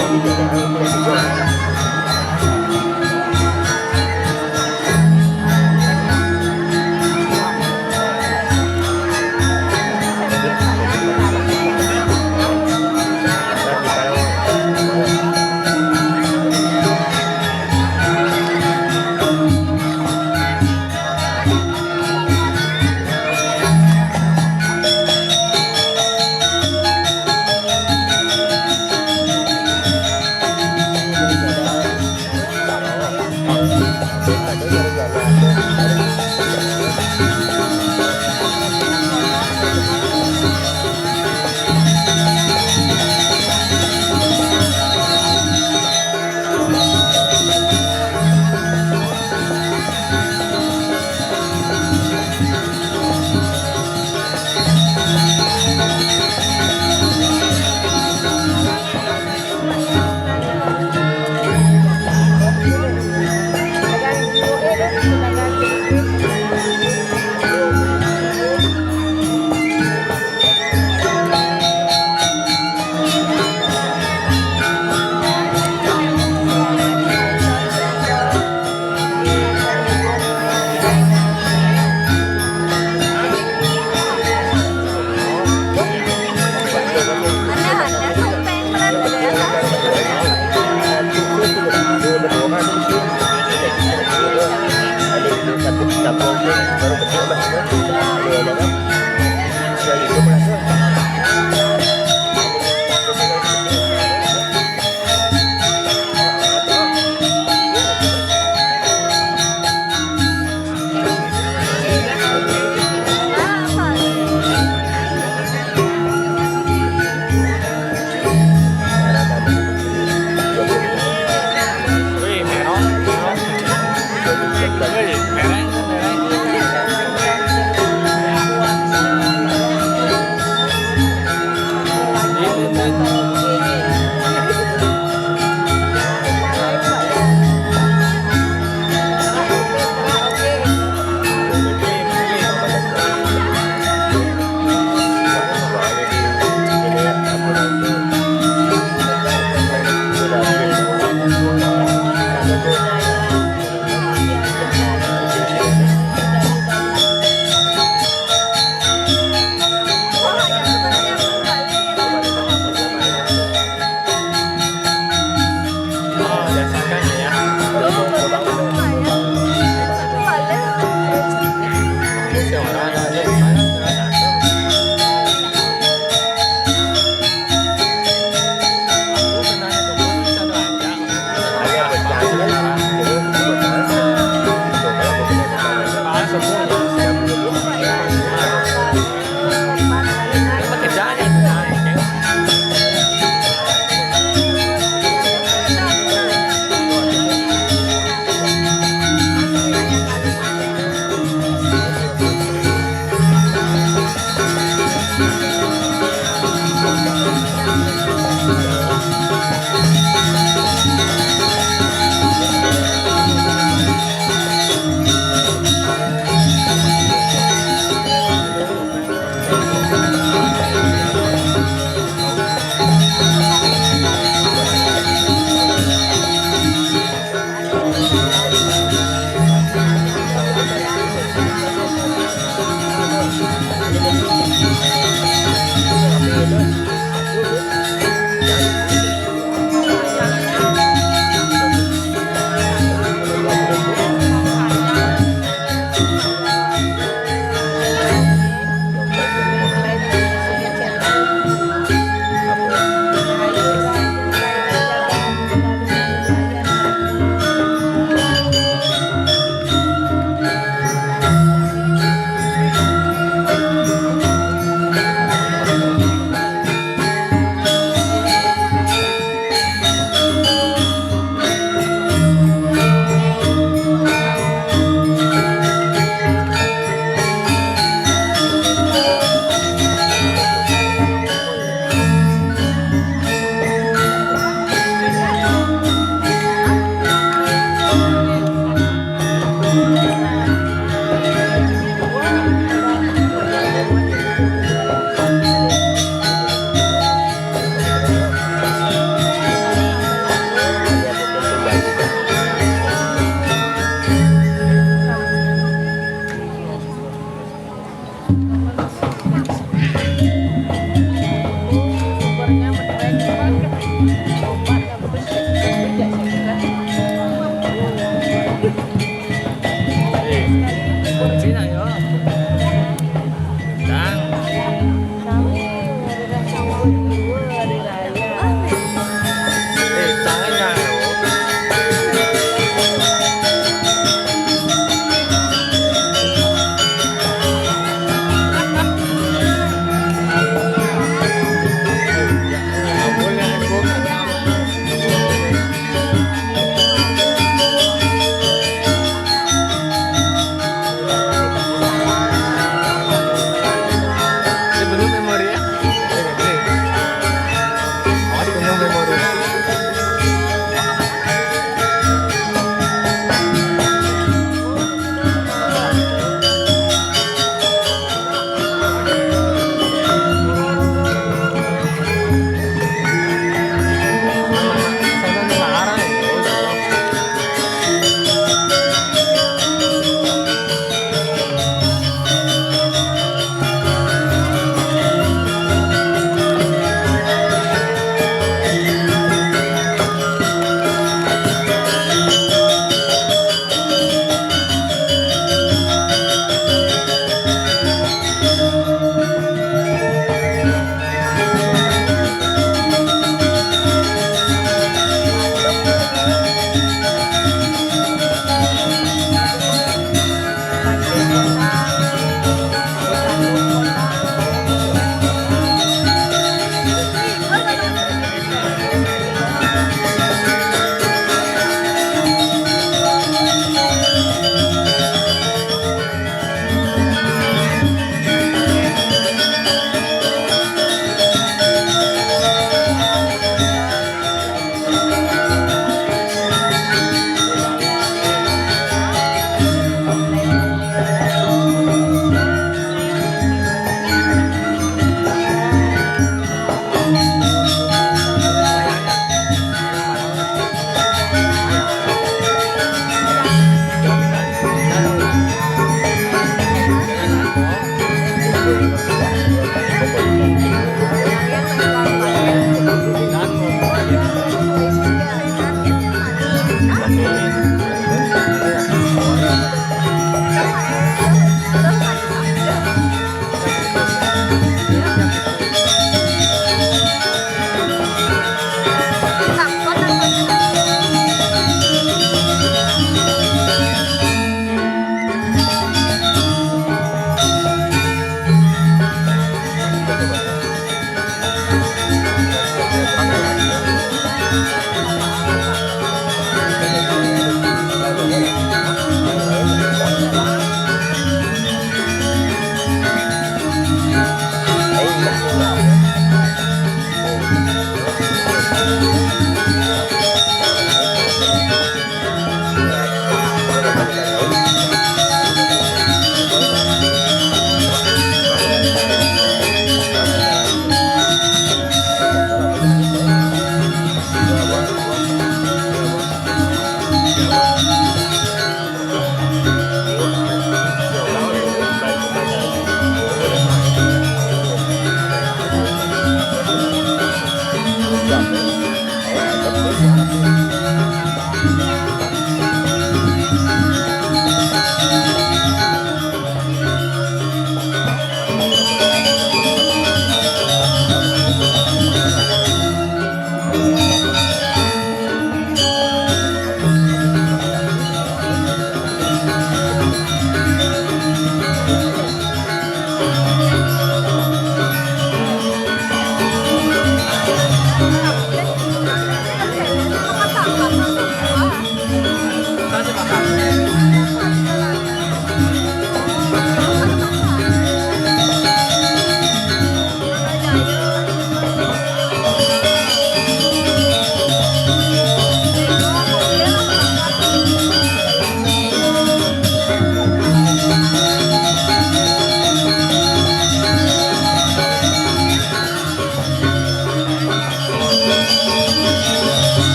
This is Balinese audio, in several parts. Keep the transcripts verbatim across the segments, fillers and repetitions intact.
Wih, merah, merah. Wih, merah, merah.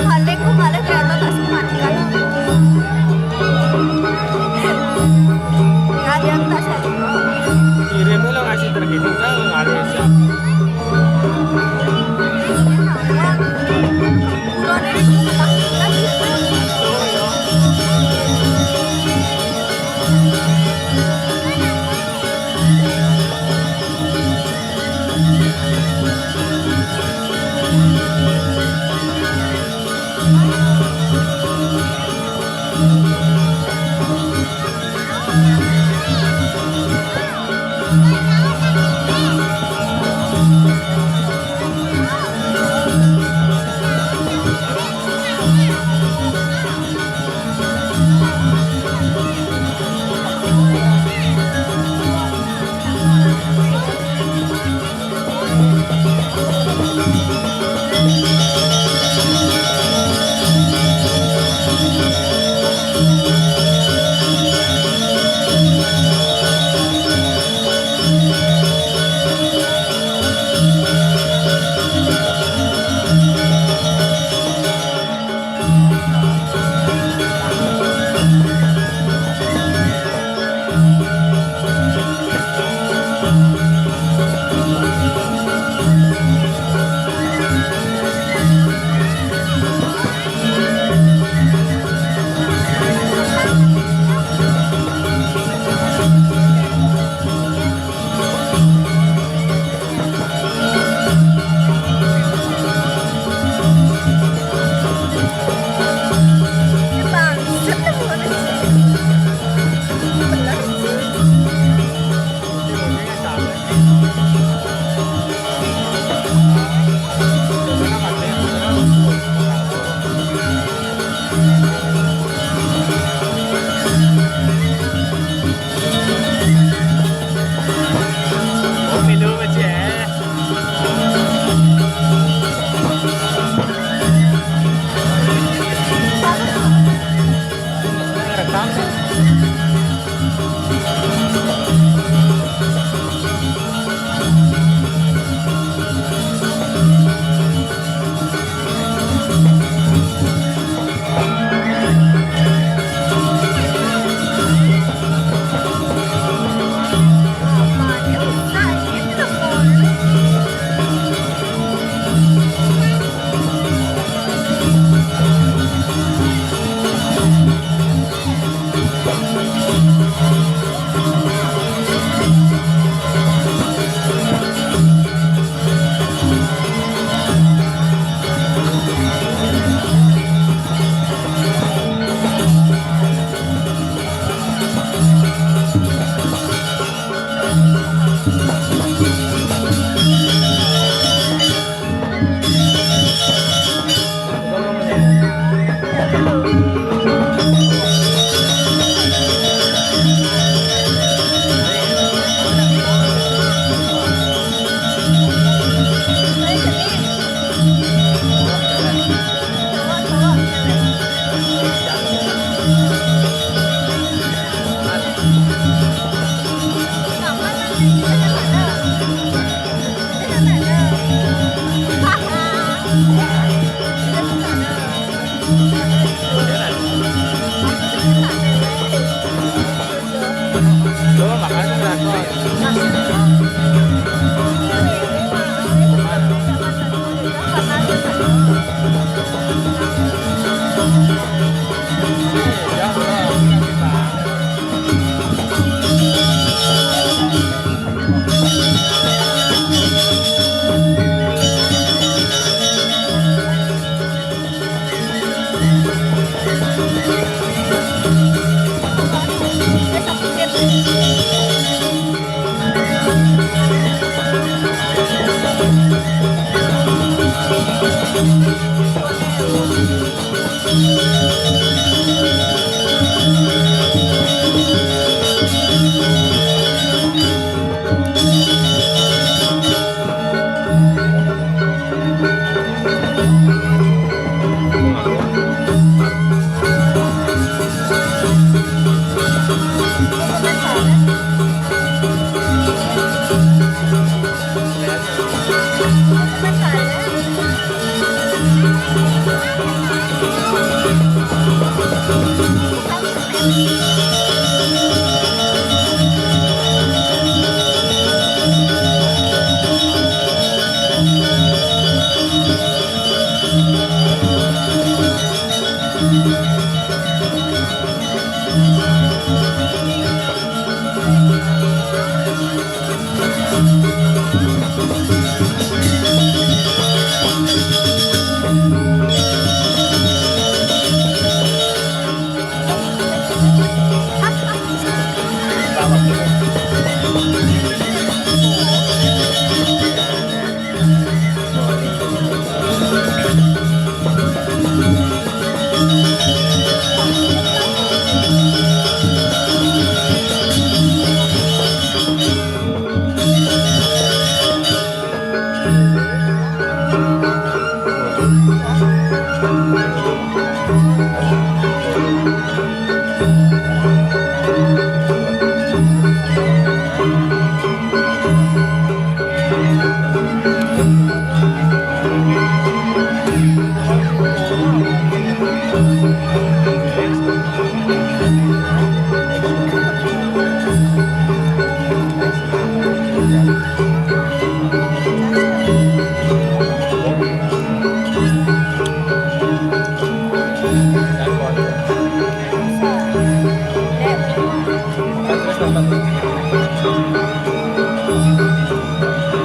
Balik ku balik kereta tak sempat kan. Ada yang tak saya. Kirim lo ngasih terkini kan ada siap. Buronnya itu tak kita gitu.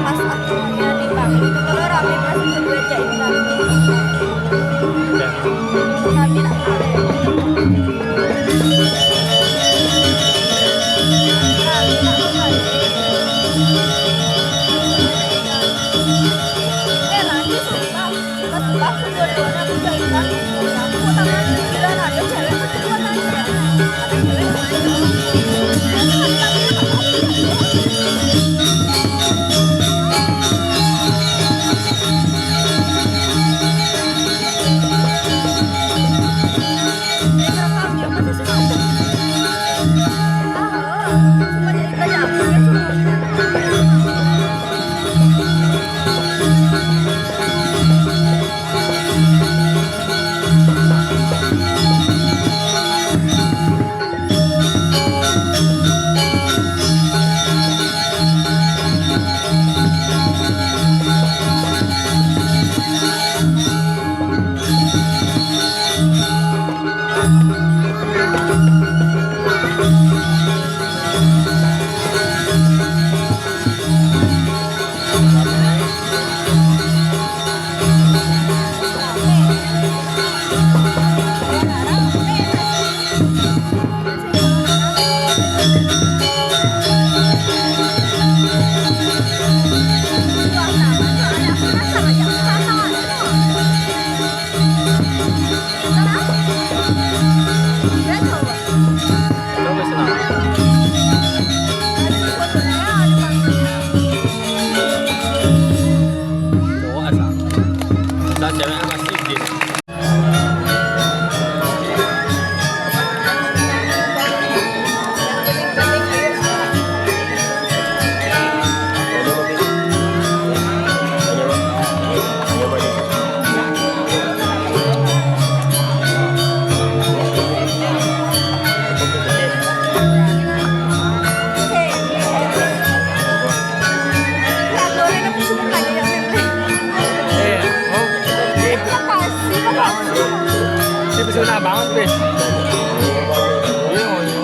Pas aku punya di panggung itu kalau rame pas itu gue cek. Tapi tak tahu. Eh, lagi sumpah. Pas, pas aku dua-duanya aku gak ingat. Aku tangan kiri ada cewek, aku cuma tanya. Ada cewek lain. Dia tuh nggak bilang dia apa-apa. Sudah bangun, Pis. Iya, iya.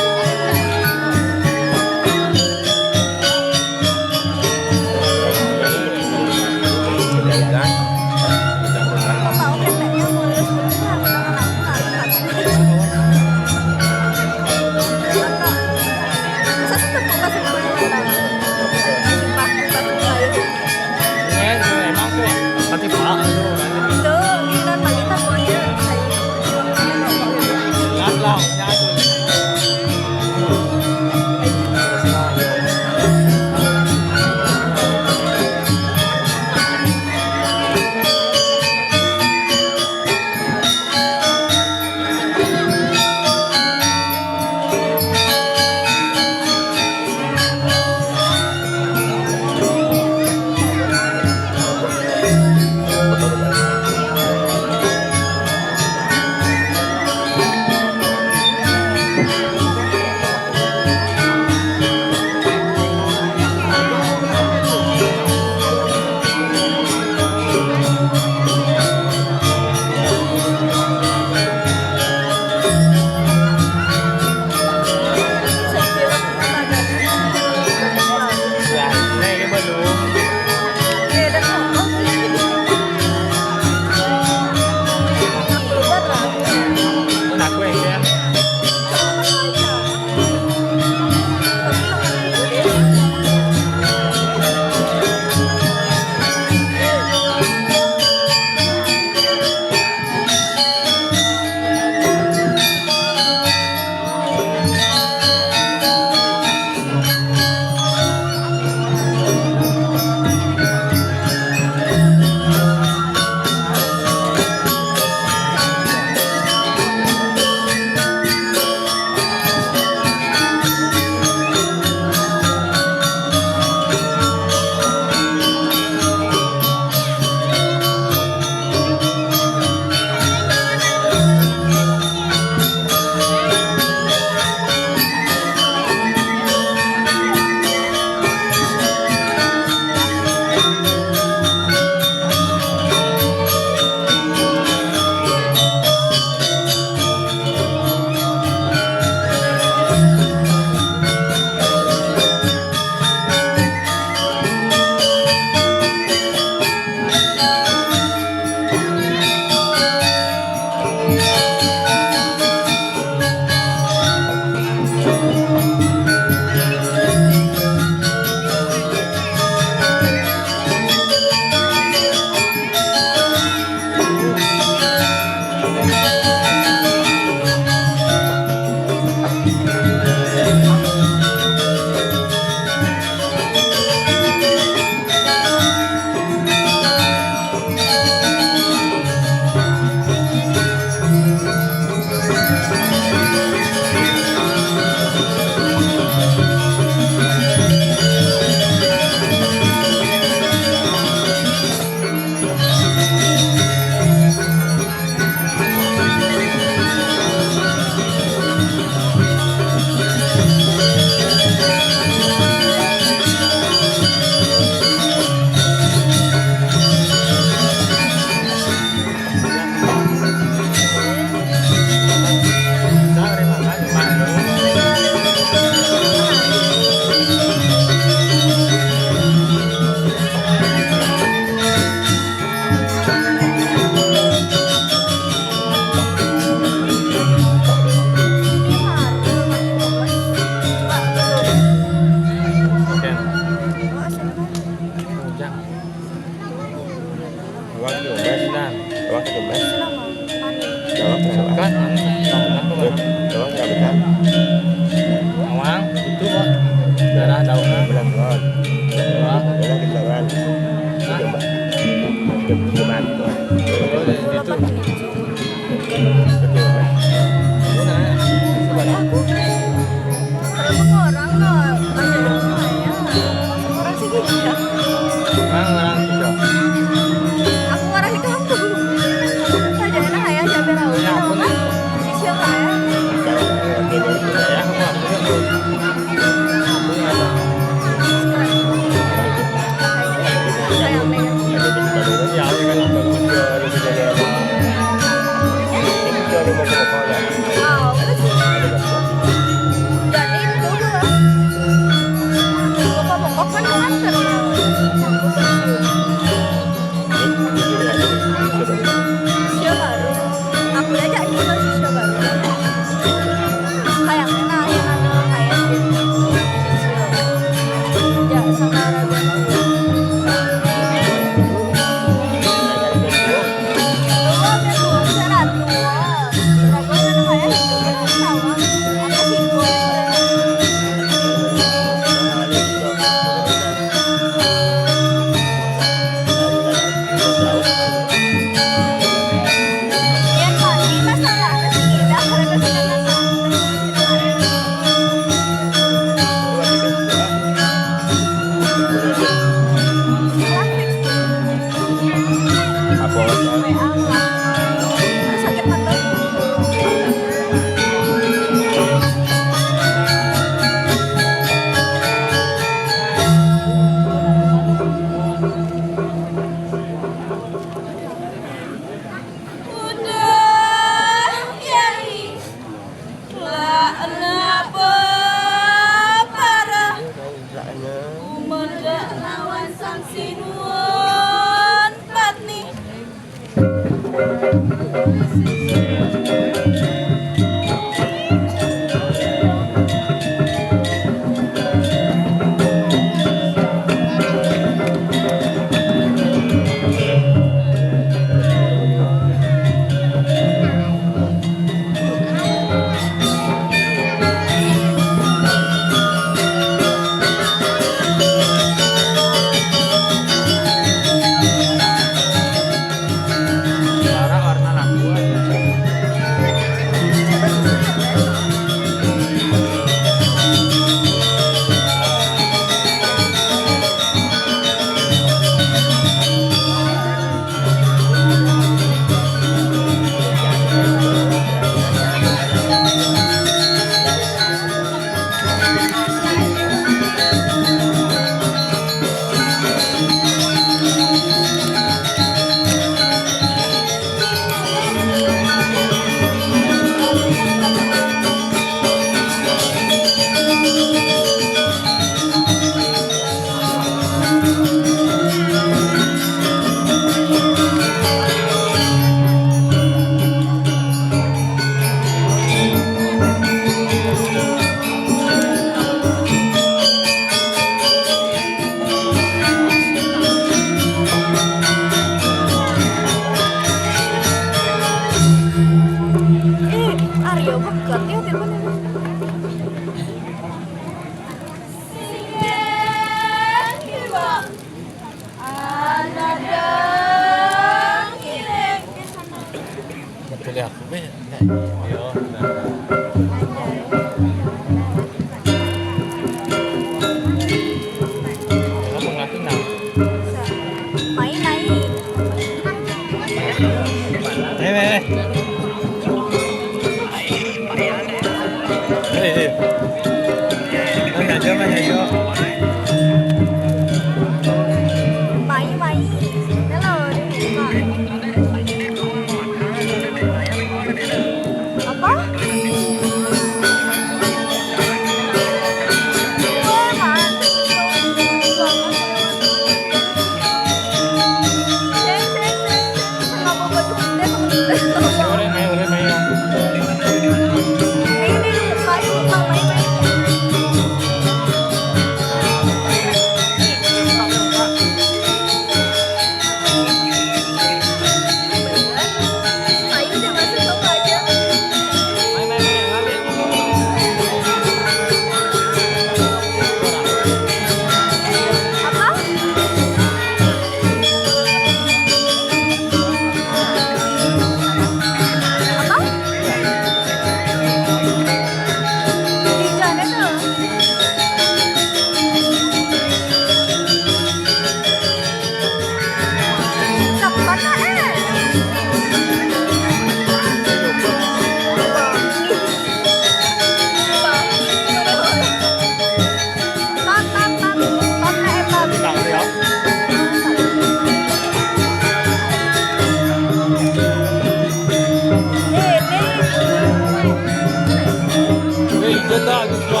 Ijo to, ijo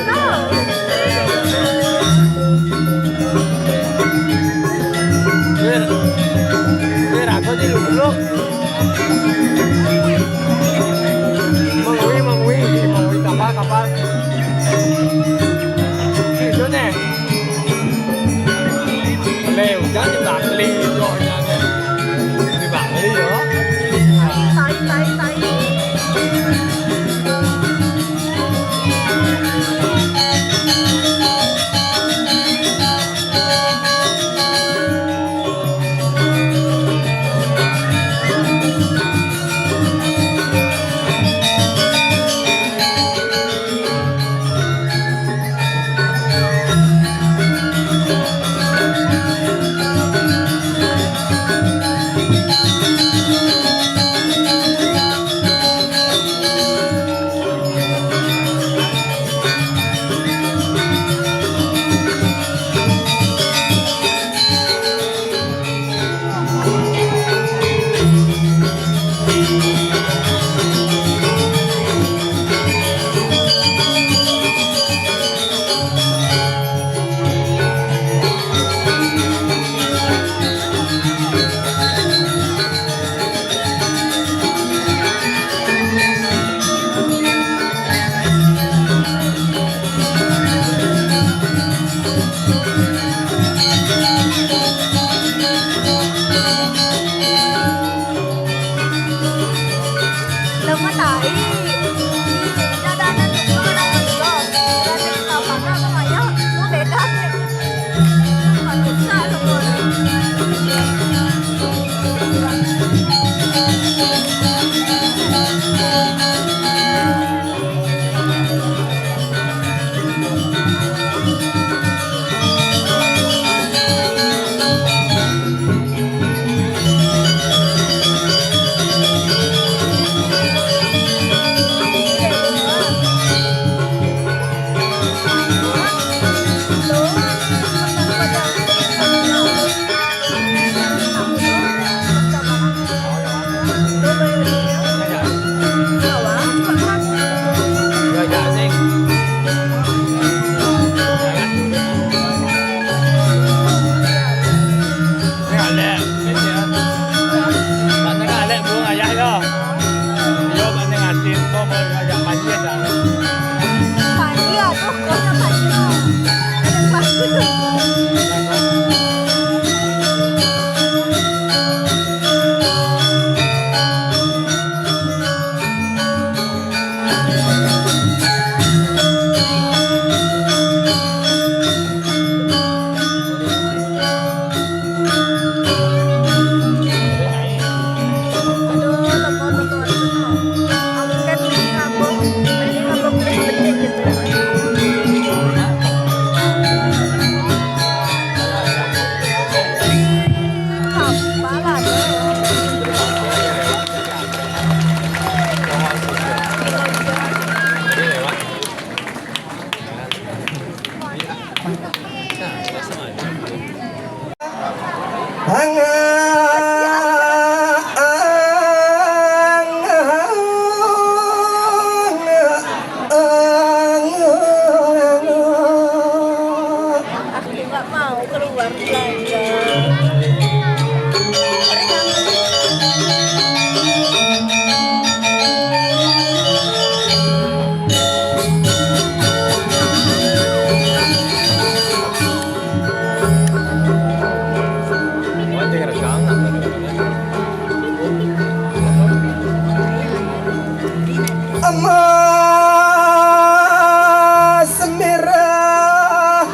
to. Wih, wih, rago di lubuk. Mengui, mengui, mengui kapal, kapal. Ijo ne. Leo, jangan dibakli, cowoknya. Dibakli, yo. Tai, tai, tai, tai. Aku nggak mau keluar belanja. Emas merah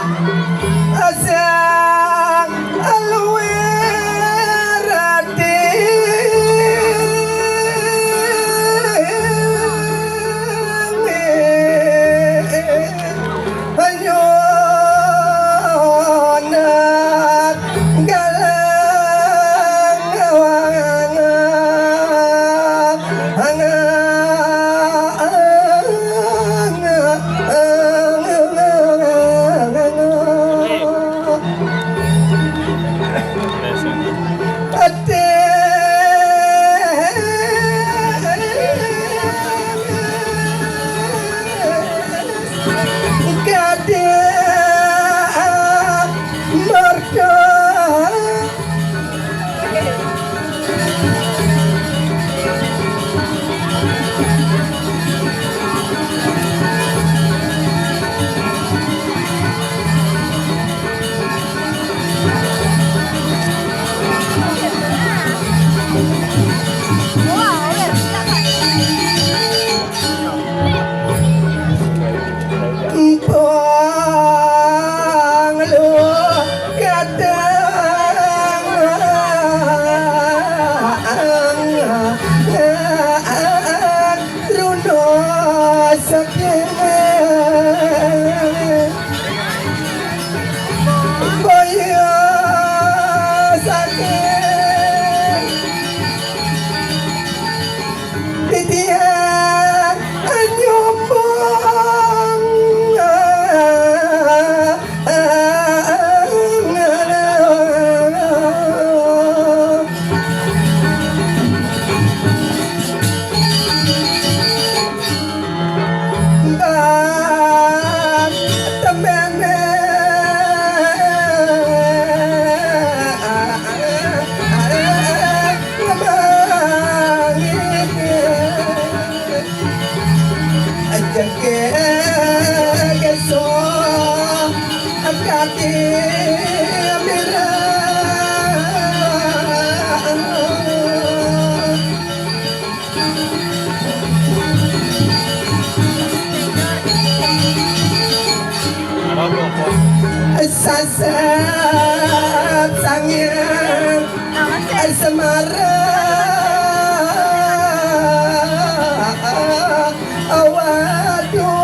asang alwirati. Nyonat galang. Empang lu kadang runo sakit. Boyo sakit. Titiang nyombong. Mbak temene aja ke keso kaki mirah. Sasat sangir semara. Waduh.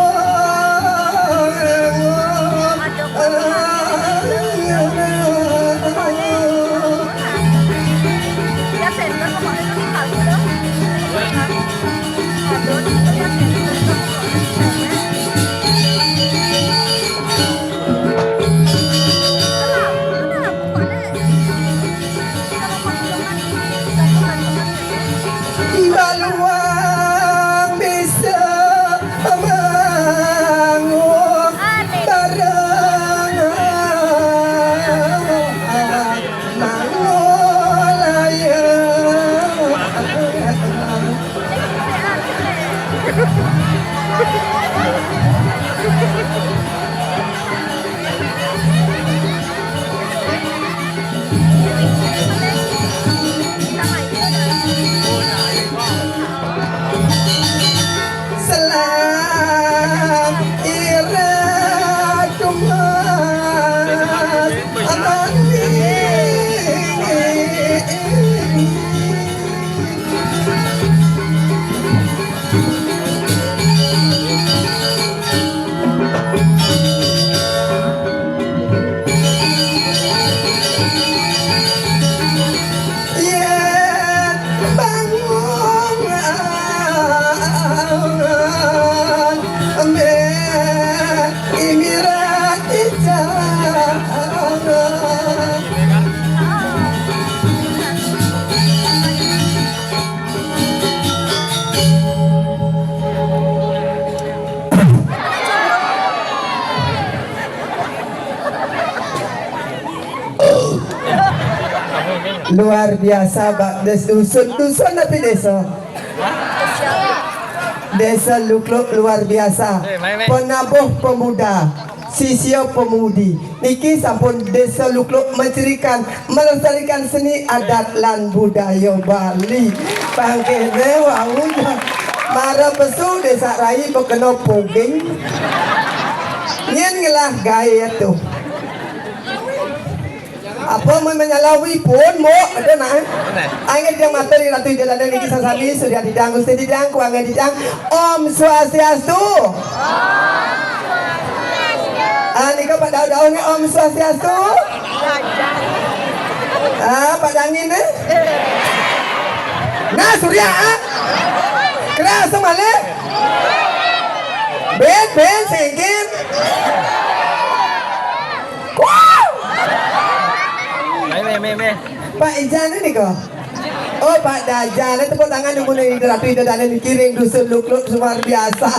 Baluang bisa bangun bareng. Selam ira tumas amani. Yen bangun, ambe imira ijang. Luar biasa, Bak Des Dusun. Dusun tapi desa. Desa Lukluk luar biasa. Penabuh pemuda, sisya pemudi. Niki sampun Desa Lukluk mencirikan, melestarikan seni adat lan budaya Bali. Pangkene wau mara pesu Desa Rai bekeno poging. Nyen ngelah gawe tuh. Apa men menyalawi pun, Mbok? Betul, nah? Angin dia matur ring Ratu Ida Dané niki sami-sami, Surya Didang, Gusti Didang, Kuangan Didang. Om Swastiastu. Ah, nika Pak Daud-Daud nih, Om Swastiastu. Ah, Pak Dangin nih. Nah, Surya, ah. Keras malih. Ben, ben, singkin. Wow! Meh, meh, meh, meh. Pak Ijan ini kok. Oh, Pak Dajan, tepuk tangan dulu nih, Ratu Ida Dané niki ring Dusun Lukluk luar biasa.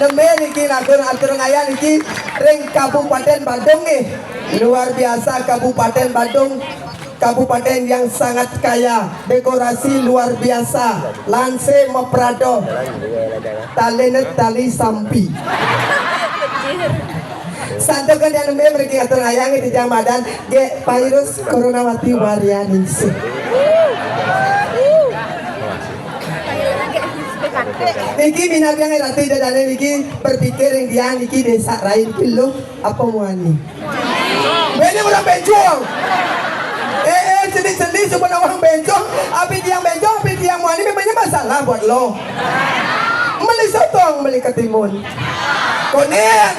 Nembe niki atur-atur ngayah niki ring Kabupaten Badung nih. Luar biasa Kabupaten Badung. Kabupaten yang sangat kaya, dekorasi luar biasa, lanse maprado, talenet tali sampi. Santokan yang nembe mereka ngatur ayang di jamadan ge virus coronawati varianis. Niki minabiang ratu dadane niki berpikir yang dia niki desa lain pilu apa muani. Bene orang bencong. Eh, eh, seni-seni semua orang bencong. Api tiang bencong, api tiang muani memangnya masalah buat lo. Beli sotong, beli ketimun. Konen.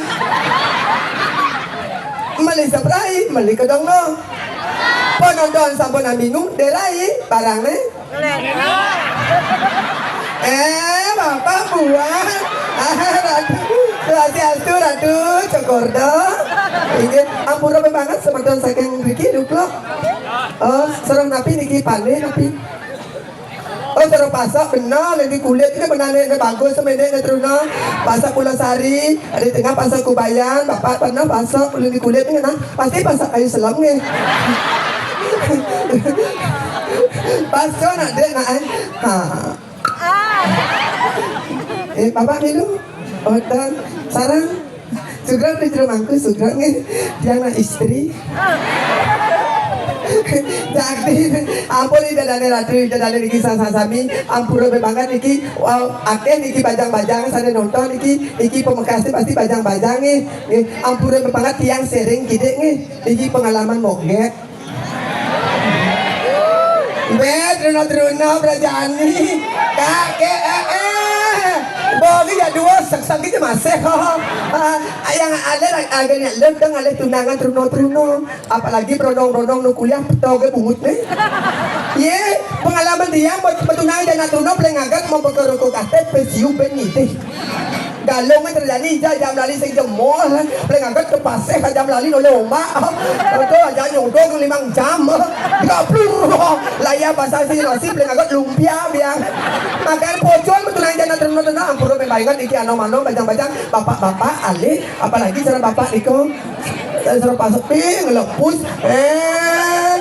Beli seberai, beli kedong no. Penonton sampun bingung, derai, barang ne. Eh, Bapak buah. Ah, Ratu. Swastiastu, Ratu Cokordo. Inggih, ampura banget semeton saking mriki, Duk, Lok. Oh, sareng napi niki, pande napi? Oh, sareng pasek bener, lagi kulit ini bener nih, bagus semene nih, Truna. Pasek Pulau Sari, ada tengah pasek Kubayan, Bapak pernah pasek, lagi kulit nih, nah. Pasti pasek kayu selam nih. Pasek nak dek nak, eh. Ha. Eh, Bapak milu. Otan, sarang. Sugra, Pedro Mangku, Sugra nggih. Tiang nak istri. Jadi, ampun, ida dane ratu, ida dane niki sami-sami, ampura banget niki. Wow, akeh niki bajang-bajang sane nonton niki, niki pamekase pasti bajang-bajang nggih. Nggih, ampura banget tiang sering kidik nggih. Niki pengalaman moget. Be, Truna-Truna, Brajani. Kakek, eh, eh. Bogi ya dua, sek-sek gitu masih. Ah, yang ada, ada yang lendeng, ada tunangan Truna-Truna. Apalagi berondong-rondong nu kuliah, petoge bungut nih. Ye, pengalaman dia, bet-, betunangan jana Truna, paling agak mau pakai rokok katet, pesiu ben nitih. Galung terjadi, ija jam lali sing jemol, paling angkat ke pasir jam lali noleh ombak. Betul aja nyodong limang jam. Gaplur. Layar pasar sing nasi paling angkat lumpia biang. Makan pocong betul aja nak terima tenang. Ampura membayangan iki anom-anom bajang-bajang. Bapak-bapak alih, apalagi cara bapak niko. Cara pasok ping, lepus. Eh,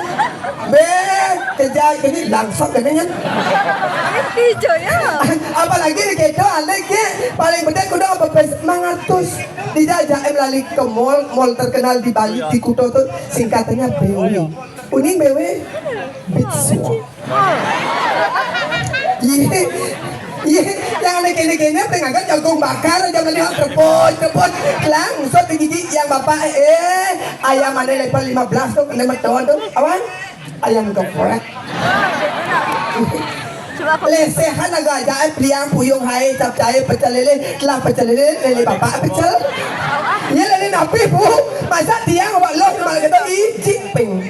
be, kerja ini langsung katanya. Hijau ya. Apalagi di keto, ane ke paling penting kudu apa pes mangatus. Dijajak em lali ke mall, mall terkenal di Bali, di Kuto tuh, singkatannya B W. Uning B W, Beach World. Iya, iya, yang ane kene-kene, pengen jagung bakar, jangan lihat cepot, cepot, langsung di gigi yang bapak, eh, ayam ane level lima belas tuh, kena meton tuh, awan, ayam geprek. Lesehan agak ajaib, liang puyung hai, capcai, pecel lele, telah pecel lele, lele bapak pecel. Ya lele napi, Bu? Masa tiang awak loh, malah kata ijik ping.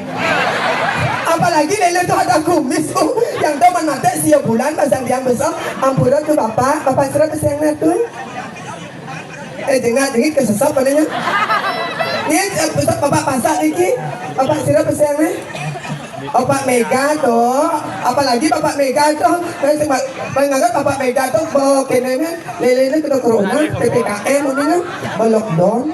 Apalagi lele tuh ada kumis, Bu. Yang tuh man mate sia bulan, pasang tiang besar, ampura ke bapak, bapak sira peseng tuh. Eh, jengah jengit ke sesap katanya. Ini, eh, besok bapak pasak niki. Bapak sira peseng nih. Bapak Mega tuh, apalagi Bapak Mega tuh, saya cuma menganggap Bapak Mega tuh bawa kene nih, lele ini kita corona, P P K M ini nih, lockdown.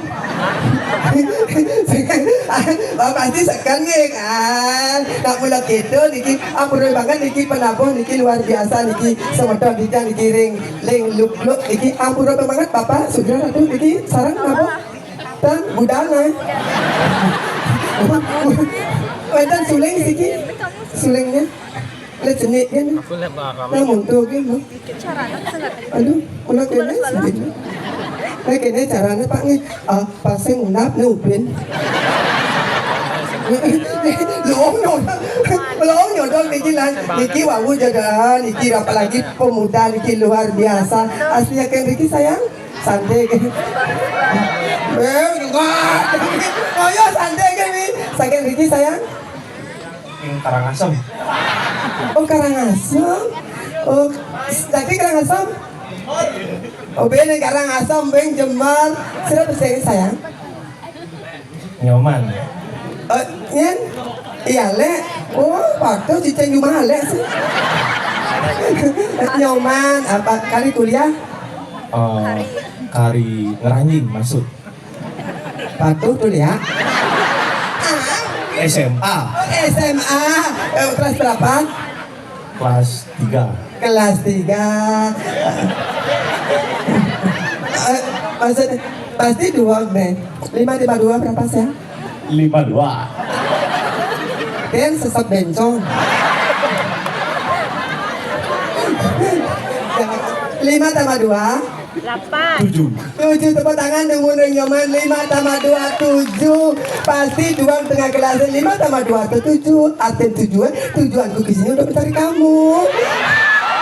Bapak pasti sekan nih kan. Nak mula gitu niki, ampun banget niki penabuh niki luar biasa niki semeton dijang niki ring. Ling luk-luk iki ampura banget Bapak, Sugih Ratu iki sareng napa? Tang budal, eh. Wonten suling siki. Sulingnya. Le jenik kan. Namun tuh kan. Aduh, kula kene sendiri. Nah, kene carane Pak nggih. Ah, pasing unap ne ubin. Lho, nyodol. Lho, nyodol niki lan. Niki wau jagaan, niki apalagi pemuda niki luar biasa. Asli ya kan Riki sayang? Santai kan? Eh, enggak. Oh ya santai kan nih. Saking Riki sayang? Ing Karangasem. Oh, Karangasem. Oh, tapi Karangasem. Oh, ben Karangasem, ben Jemer. Sira peseng sayang? Nyoman. Eh, nyen? Iya, Lek. Oh, waktu cicing cuma Lek sih. Nyoman, apa kali kuliah? Oh, kari ngeranjing masuk. Patuh tuh ya. S M A. Oh, S M A. Eh, kelas berapa? Kelas tiga. Kelas tiga. Eh, maksudnya, pasti dua deh. Lima tambah dua berapa sih? Lima dua. Kan sesat bencong. Lima tambah dua. Delapan. Tujuh. Tujuh, tepuk tangan dulu, Neng Nyoman. Lima tambah dua, tujuh. Pasti duang tengah kelas. Lima tambah dua itu tujuh. Artinya tujuan, tujuanku ke sini untuk mencari kamu.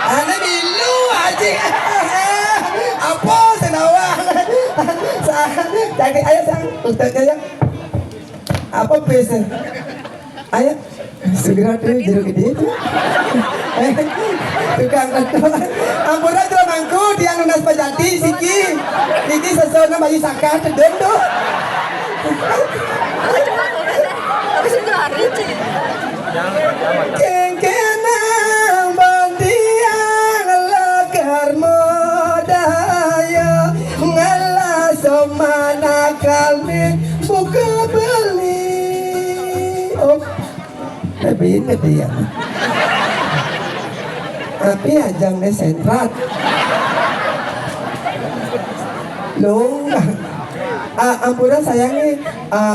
Anak milu aja. Apa senawa? Sa-, jadi ayo sang, ustaznya ya. Apa biasa? Ayo, segera tuh jeruk gede itu. Eh, tukang tentu. Ampura tuh mangku, dia nunas pejati, siki. Siki sesona bayi saka, tedun tuh. Kengkenang bandiang lakar modaya, ngalah somana kalmi buka beli. Oh. Tapi inget dia. Tapi ajang deh sentrat. Loh, ah, ampura sayangnya, ah,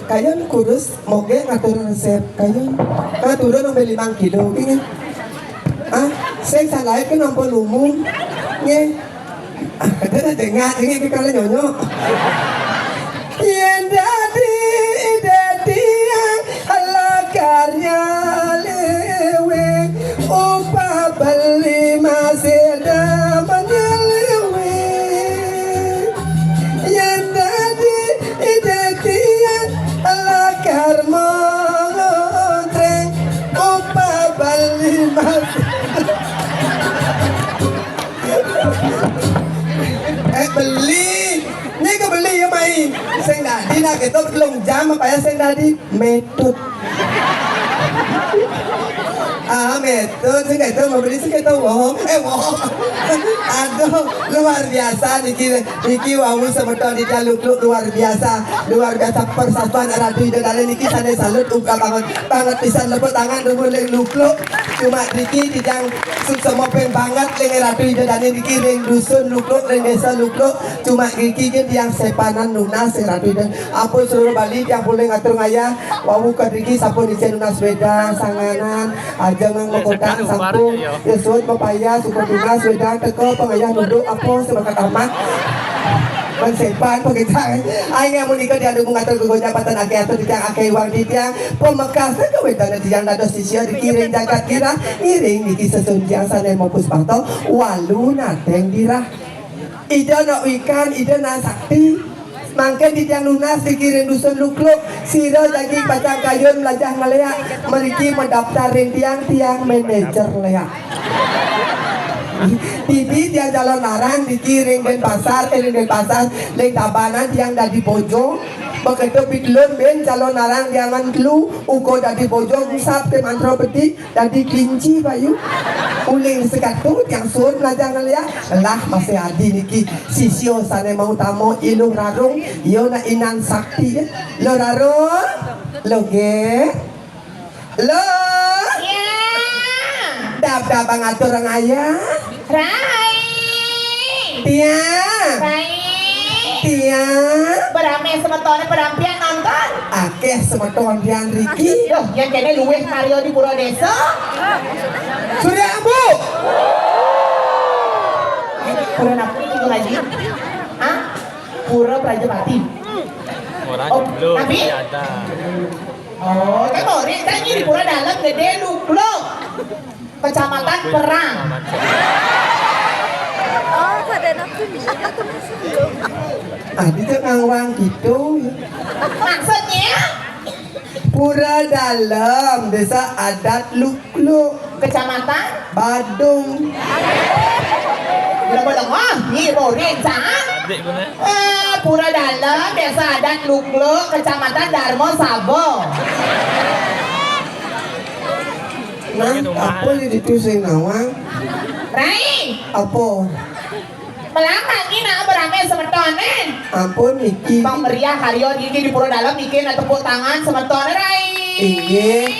kayun kurus, moge ngatur resep kayun. Ngatur sampai lima kilo, gini. Ah, saya salah kan ampun umum, nge. Ada dengar ini kita nyonyo. Yen dadi, dadi lakarnya lewe, upah beli masih ada mengelewe. Yen dadi, dadi lakar mongontreng, upah beli masih. Eh, beli. Ini ke beli ya, mai. Sing dadi nak itu belum jam apa ya sing dadi? Metut. Ah, metut. Sing itu mau beli sing itu, wow. Eh, wow. Aduh, luar biasa niki. Niki wau semeton di Lukluk luar biasa. Luar biasa persatuan Ratu Ida Dane niki sane salut uga banget. Banget pisan lepuk tangan dulu ring Lukluk. Cuma niki tijang suksma ping banget ring Ratu Ida Dane niki ring dusun Lukluk, ring desa Lukluk. Cuma niki kan tiang sepanan nunas ring Ratu Ida. Ampun seluruh Bali tiang pulih ngatur ngayah. Wau ka niki sampun icen nunas wedang sanganan. Aja nang makotak sampun. Ya suud mapayah suka tunas wedang teka pangayah nunduk apa sebakat amat. Mensepan pagitan. Aing amun ika diadu mengatur gegonya patan ake atur titiang ake iwang titiang. Pemekasna ke wedana tiang dados sisia dikiring jagat kirah. Ngiring niki sesun tiang sane mopus pato. Walu nateng dirah. Ida nak wikan, ida nak sakti. Mangke titiang nunas dikiring dusun Lukluk. Sira jagi pacang kayun melajah ngeleak. Mriki mendaftar ring tiang, tiang manajer leak. Didi tiang calon larang dikiring Denpasar, eh, ring Denpasar, ring Tabanan tiang dadi bojong. Begitu pitlun ben calon larang jangan telu, uko dadi bojong, sap te mantra bedik. Dadi kelinci, Bayu. Uling sekatu tiang suud melajah ngeleak. Lah, masih adi niki sisia sane mau tamo iluh rarung, iya nak inan sakti ya. Lo rarung, lo ge. Lo. Ya. Dap-dap ngatur ngayah. Rai. Tiang. Rai. Tiang. Berame semetone pedampian nonton. Akeh semeton tiang riki. Loh, yang kene luwih karya di Pura Desa. Surya Ambu. Pura napi itu lagi? Hah? Pura Prajapati. Orang Oh, dulu tapi? Ada. Oh, kan Boris kan ini di Pura Dalam gede Lukluk. Kecamatan Perang. Oh, pada nafsu di sini tuh. Adi tuh ngawang gitu. Maksudnya? Pura Dalam, Desa Adat Lukluk. Kecamatan? Badung. Udah pada ngah, nih Boris, ah. Eh, Pura Dalam, Desa Adat Lukluk, Kecamatan Darmo Sabo. Nah, apa yang itu sing nawang? Rai. Apa? Melambang ini nak berame semetone. Ampun niki. Bang meriah karya niki di Pura Dalam niki nak tepuk tangan semetone, Rai. Inggih.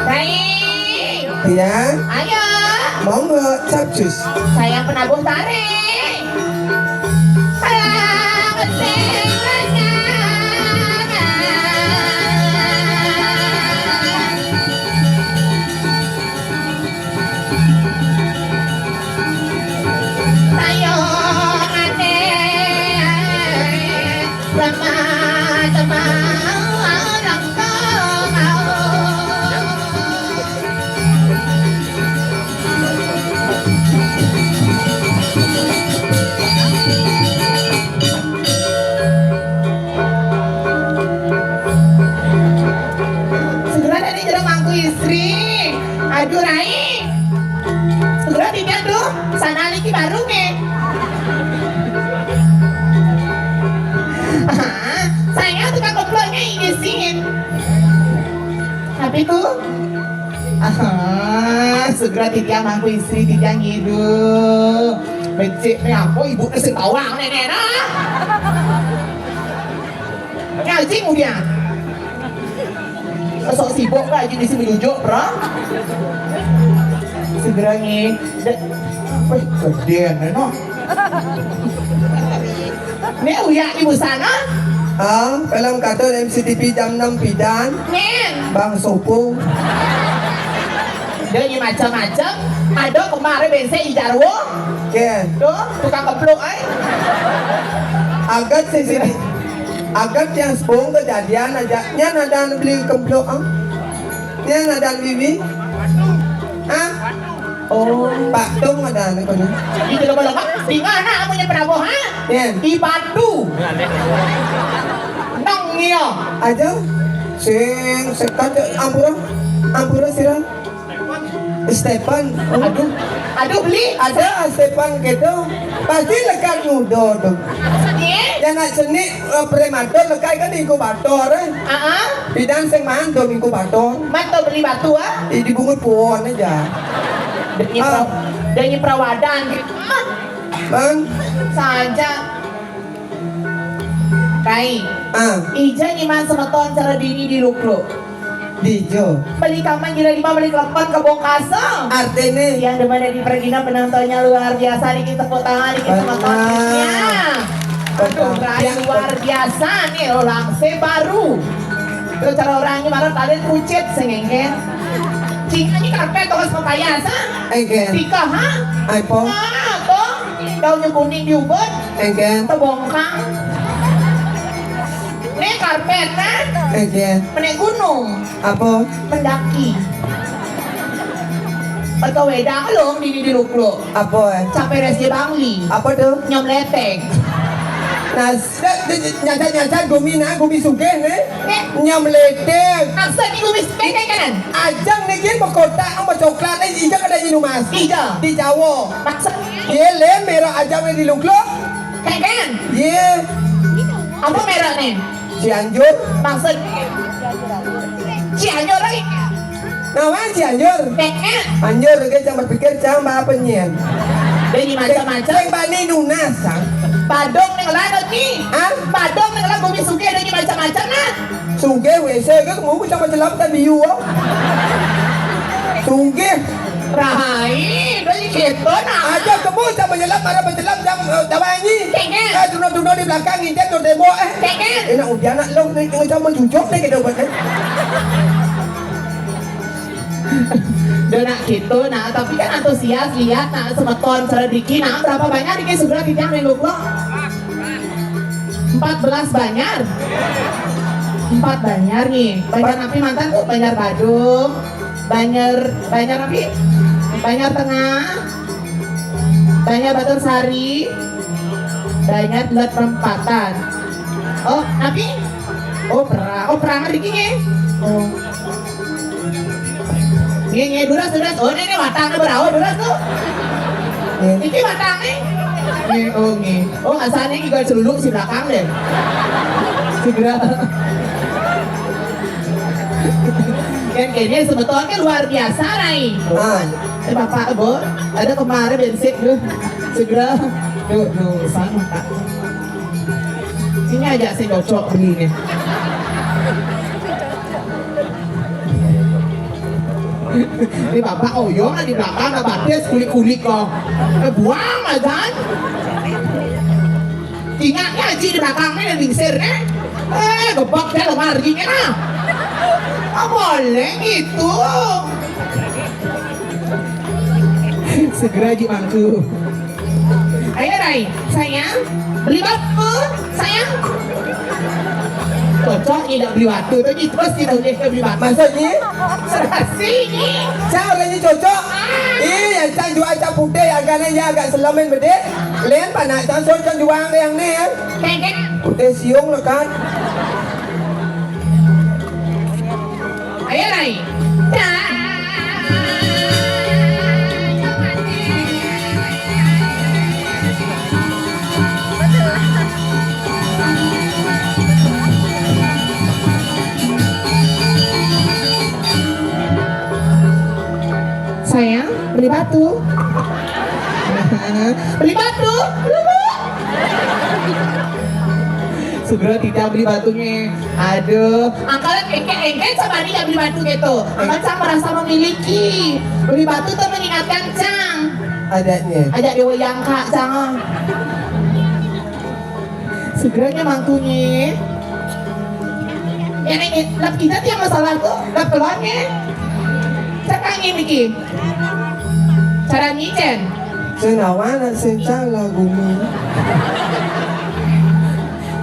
Baik. Iya. Ayo. Monggo, capcus. Saya penabuh tarik. Alang sing lengang. Sayangane lemah temah orang kau. Segera dari jero mangku istri. Aduh, Rai. Segera tiga tuh. Sana lagi baru nih. Saya tukang keploknya ini sih. Tapi tuh, ah, segera tiga mangku istri tiga ngidu. Becik nih apa ibu nasi bawang nih, nih, nah. Ngaji kemudian. Sok sibuk lagi di sini jujuk, bro. Segera nih. De-, wih, gedean, no. Nih, uya ibu sana. Ah, film kartun M C T V jam enam pidan. Nih. Bang Sopo. Dia ini macam-macam. Ada kemarin bensin ijarwo. Oke. Tuh, tukang keplok, ay. Agat sih sini. Agat yang sepung kejadian aja. Nya ada beli keplok, ah. Nya ada Wiwi. Ah? Oh, patung ada anak punya. Itu lo kalau di mana punya Prabowo, ha? Yen. Di Batu. Nang iya. Aja. Sing sekat ampura. Ampura sira. Stefan. Aduh. Aduh, beli. Ada Stefan gitu. Pasti lekat muda tuh. Iya. Yang nak seni, eh, prematur lekat kan inkubator, eh. Heeh. Bidan sing mantul inkubator. Mantul beli batu, ah. Di, dibungkus pohon aja. Demi Ah. pra-, demi perawadan. Ah. Bang. Saja. Kai. Ah. Ija nyiman semeton cara dini di Lukluk. Dijo. Beli kaman gila lima beli kelepon ke Bongkasa. Artine. Yang demen di pergina penontonnya luar biasa, dikit tepuk tangan, dikit semeton. Betul. Aduh, Rai, luar biasa nih, lo langsung baru. Terus cara orangnya marah tadi kucit sengengken. Cingkanya karpet toko sama payasa. Engken. Tika, ha? Apa? Ah, tuh. Daunnya kuning diubut. Engken. Tebongkang. Nih karpet, kan? Engken. Menek gunung. Apa? Mendaki. Atau wedang lo di, di Lukluk. Apa, eh? Capek resnya Bangli. Apa tuh? Nyom leteng. Nah, nyata-nyata gumi nah, gumi sugih nih. Nih. Nyom leteng. Maksudnya gumi sugih kanan. Ajang niki pekotak sama coklat, eh, ija kada nyinumas. Ija. Di Jawa. Maksud. Ye, le, merah ajang di Lukluk. Kanan. Ye. Apa merah nih? Cianjur. Maksud. Cianjur lagi. Nawan Cianjur. Kanan. Anjur, oke, jangan berpikir, jangan apa nyen. Dari macam-macam. Yang bani nunas, sang. Badung nih lah, nih. Hah? Badung nih lah, gumi sugih, dari macam-macam, nah. Sugih W C ke, mau sama jelam tak biu, oh. Sugih. Rai, dari kita, nah. Aja kamu sama jelam, marah berjelam, jam, eh, tawangi. Kengnya. Eh, duno-duno di belakang, injek, no demo, eh. Kengnya. Enak udah, anak lo, nih, nih, sama jujur, nih, kita buat, eh. Dah nak gitu, nah, tapi kan antusias, lihat, nah, semeton cara Diki, nah, berapa banyak Diki segera kita main luklo? Empat belas banjar. Empat banjar nih. Banjar napi mantan tuh? Banjar Badung, Banjar, Banjar napi? Banjar Tengah, Banjar Batur Sari, Banjar Telat Perempatan. Oh, napi? Oh, perang. Oh, perang Diki nih. Oh. Nggih, nggih, durus, durus. Oh, ini, ini batang berawa durus tuh. Nggih. Iki batang nih. Nggih, oh, nggih. Oh, asalnya juga celuluk si belakang deh. Segera. Kan kayaknya sebetulnya luar biasa, Rai. Ah. Eh, Bapak, Bu, ada kemarin bensin tuh. Segera. Duh, duh, sama, Kak. Ini aja saya cocok belinya. Ini bapak oyong di belakang, ada batis kulik-kulik kok. Eh, buang aja. Ingatnya Aji di belakang nih, ada lingsir nih. Eh, gebak dia lemarinya nah. Ah, boleh gitu. Segera Ji Mangku. Ayo, Rai, sayang, beli batu, sayang. Cocok tidak beli batu, tapi terus tidak boleh beli batu. Maksudnya? Serasi ni. Cak, orang ni cocok. Ah. Eh, yang cang jual cak putih, agaknya ya agak selamin bedik. Lain panak cang, so cang jual yang ni, ya. Kengkeng. Putih siung lekat. Ayo, Rai. Dah. Sayang, beli batu. Beli batu, beli batu. Segera tidak beli batunya. Aduh, angkal engke engke sama dia beli batu gitu. Angkal cang merasa memiliki. Beli batu tuh mengingatkan cang. Adanya. Ajak dewa yang kak cang. Segeranya mangkunya. Yang ini, lap kita tiap masalah tuh, lap keluarnya. Cakang ini ki. Cara nyicen. Sing nawan, sing cang lah gumi.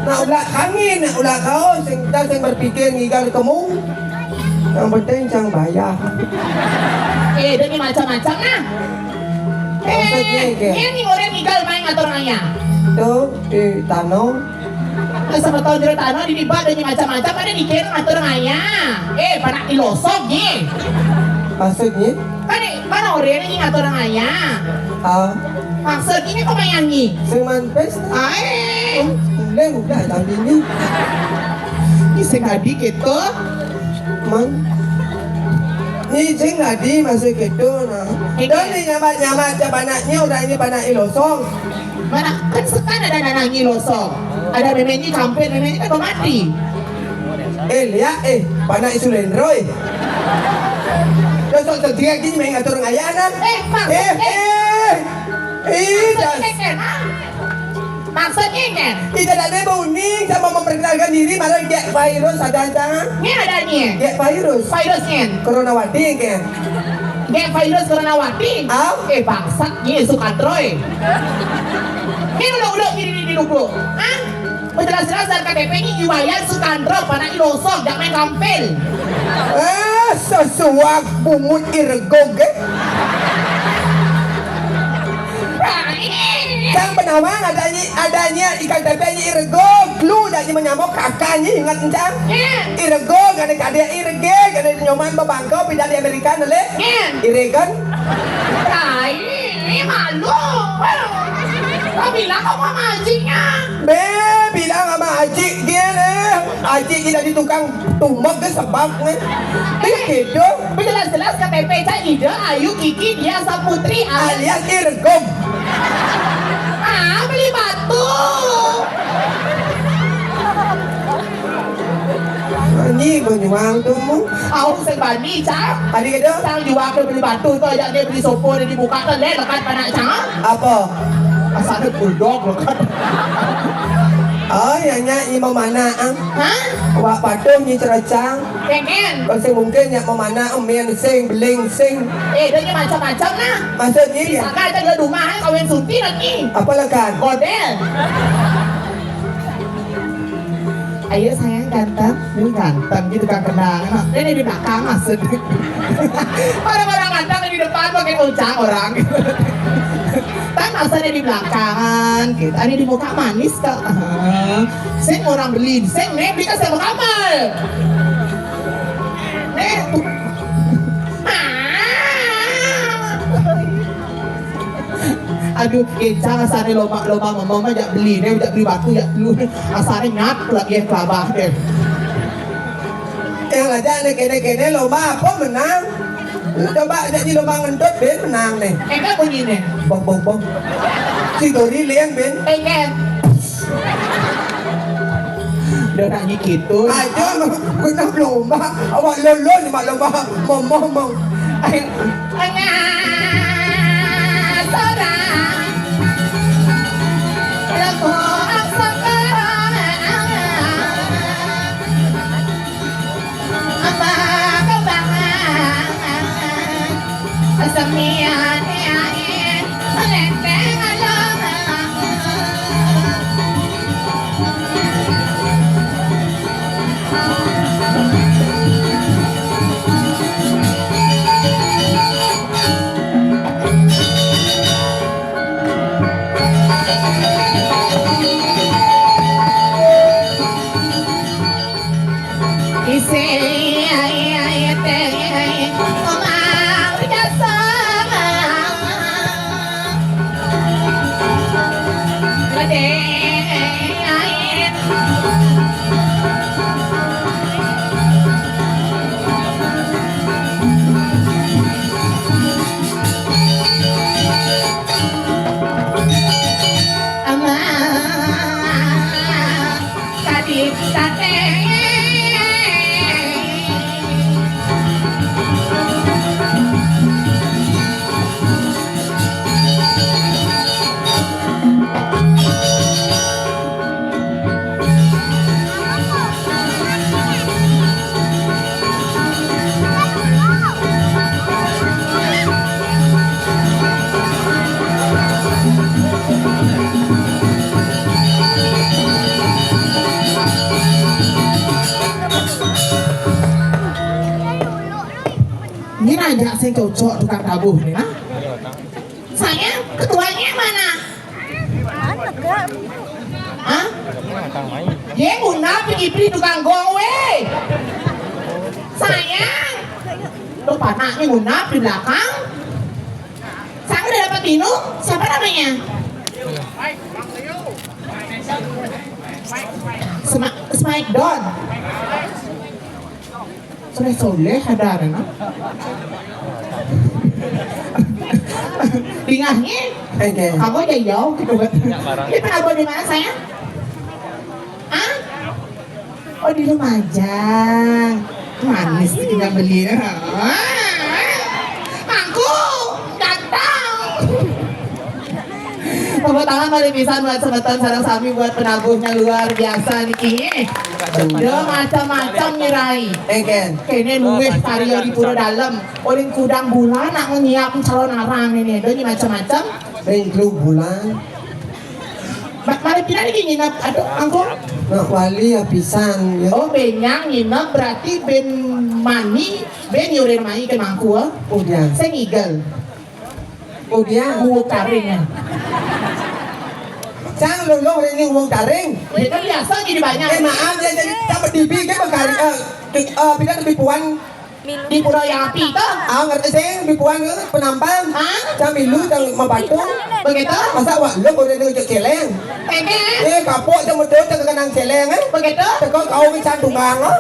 Nak ulak kami, nak ulak kau, sing kita sing berpikir ngigal kemu. Yang penting cang bayar. Eh, dia ni macam-macam nah. Eh, maksudnya, ke? Dia ni orang ngigal main ngatur ayah. Tu, di tanah. Sama tahu jero tanah di dibat dia ni macam-macam, ada dikira ngatur ayah. Eh, panak ilosok ni. Maksudnya? Kan ni, mana orang ni ngatur ayah? Ah. Maksudnya kau main ni? Seman pes. Ai. Boleh buka tapi ni. Ni sengaja gitu. Man. Ni sing tadi masih gitu nah. Ini. Dah ni nyamat-nyamat je panaknya, udah ini panak ilosong. Mana kan sekarang ada nanang ilosong. Ada memenyi kampir, memenyi kan mati. Eh, lihat eh, panak isu lendroy. Besok sedia gini main ngatur ngayanan. Eh, Pak. Eh, eh. Eh, eh. Eh, dah. Maksudnya kan? Kita tak ada uning sama memperkenalkan diri, malah get virus ada aja. Ni ada ni. Get virus. Virus ni. Coronawati kan? Get virus coronawati. Ah? Eh, bangsat ni Sukatroy. Ni udah-udah diri ni dulu. Ah? Jelas-jelas dari K T P ni Iwayan Sukandro, panak ilosok, jangan main kampil. Eh, sesuak bungut iregog eh. Nah, ini. Sang penawang adanya, adanya ikan tepenya iregog. Lu jadi menyamuk kakaknya ingat encang. Ya. Iregog ada kadia iregeg ada nyoman bebangkau pindah di Amerika nele. Ya. Iregan. Nah, ini malu. Kau bilang kau mau mancingnya. Be, bilang sama Aji dia deh. Aji kita di tukang tumbok ke sebab nih. Dia gitu. Jelas-jelas K T P saya Ida Ayu Kiki dia Saputri alias Irgum. Ah, beli batu. Ini banyuang tuh. Aku sing bani, Cang. Tadi kata? Cang juga ke beli batu tu aja dia beli sopo dia dibuka ke leh lekat panak Cang. Apa? Asal bulldog lekat. Oh, ya nya i memanah, ah. Hah? Awak patuh nyi cerecang. Kengken. Kalau sing mungkin nya memanah, emin sing, beling sing. Eh, dah nyi macam-macam nah. Maksud nyi? Saka aja di rumah, eh, kawin sunti lagi. Apa lekan? Godel. Ayo sayang ganteng. Ini ganteng gitu kan kena. Ini di belakang maksud. Orang-orang ganteng di depan pakai kucang orang. Kan masa ada di belakangan gitu. Ada di muka manis kok. Sing orang beli, sing nih beli kasih kamar. Nih. Aduh, kecang asane lomba-lomba ngomong mah jak beli, nih jak beli batu jak dulu. Asane nyat lagi yang kelabah deh. Yang aja nih kene-kene lomba apa menang? Coba jadi lomba ngentut ben menang nih. Enggak bunyi nih. Bong bong bong. Si Dori liang ben. Enggak. Dia nak gitu. Aja guna lomba. Awak lolo ni mak lomba. Mong mong mong. Ayo. Ini aja sing cocok tukang tabuh ni, nah. Sayang, ketuanya mana? Hah? Dia ngundap pergi tukang gong, weh. Sayang. Tuh panaknya ngundap di belakang. Saya udah dapat minum. Siapa namanya? Sma Smackdown. Soleh-soleh ada, nah. Bingahnya. Oke. Kamu aja jauh gitu. Ini pernah di mana, sayang? Hah? Oh, di Lumajang. Manis tinggal beli. Mangku, ganteng. Tepuk tangan malih pisan buat semeton sareng sami buat penabuhnya luar biasa niki. Yo macam-macam nyirai. Eken. Kene luwih karya di Pura Dalem. Oleh kudang bulan nak nyiap calon arang ini. Ini macam-macam. Bengkluk bulan. Ba-, malih pina niki nginep, aduh, angkung? Nak wali ya pisan, ya. Oh, benyang nginep berarti ben mani, ben yurin mai ke mangku, eh? Oh, dia. Sing igel. Oh, dia. Buuk taring, ya. Cang luluh ini wong taring. Ya, kan biasa jadi banyak. Eh, maaf, ya, jadi tambah dibi, kan, berkari, eh, di, eh, pindah lebih puan. Di Pura Yang Api tu? Ah, ngerti sing, di puan ke, penampang. Hah? Cang milu, cang mapatu. Begitu? Masa awak lu boleh nunjuk celeng? Tengah. Eh, kapok cang betul, cang kenang celeng, eh? Begitu? Teko kau ke cang tunggang, eh?